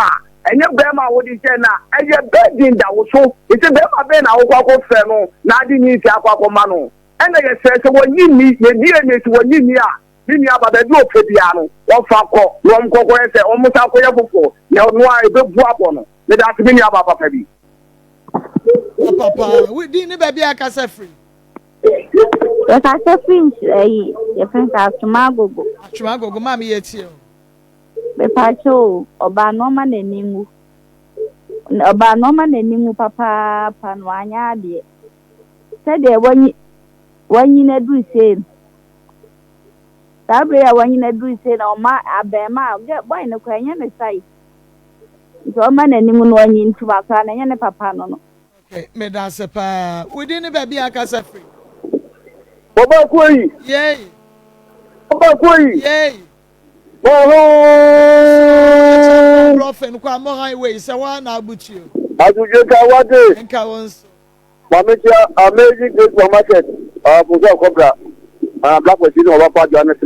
K: ɛnyɛ bɛrima a wode hyɛ na ɛyɛ burden da wo so. Nti bɛrima bɛn na wokɔ akɔfrɛ no na ade nyinsɛn akɔ akɔma no? Ɛna yɛsrɛ sɛ wɔnyi nni, yɛ DNA sɛ wɔnyi nni a, me nua ba baabi a ɔpɛ biara no wɔmfa nkɔ na wɔn nkɔkɔyɛ sɛ wɔn nsa nkɔyɛ foforɔ na ɔno a ɛbɛbu abɔ no. Meda ase me nua ba papa bi.
A: Papa, wo din ne baabi a kasa firi?
L: Yɛkasa firi nhyira yi, yɛfrɛ no sɛ Atwoma Agogo.
A: Atwoma Agogo, maame yɛ tie o.
L: Mepaakyɛ o, ɔbaa no ɔma n'ani nwu. Ɔbaa no ɔma n'ani nwu papaapa na wanyɛ adeɛ. Sɛdeɛ wanyi wanyini aduru sei no, saa berɛ yi a wanyini aduru sei na ɔma abɛɛmaa, boy no koraa ɛnyɛ ne size. Nti ɔma n'ani nwu na wanyi ntoma koraa no ɛnyɛ ne papa no no.
A: Okay, meda ase paa. Wo din ne baabi a akasa firi?
K: Bɔbɔ kuo yi.
A: Yei.
K: Bɔbɔ kuo yi.
A: Yei.
K: Bɔhoo.
A: Brɔfin kwa mo highway sɛ hɔ a na abutuo.
K: Asomdwe nka wate.
A: Nka wo nso.
K: Maame tia Amazing Grace Supermarket. Afunso akɔbra. Black Kwasi ne ɔba pa Joanna Silva.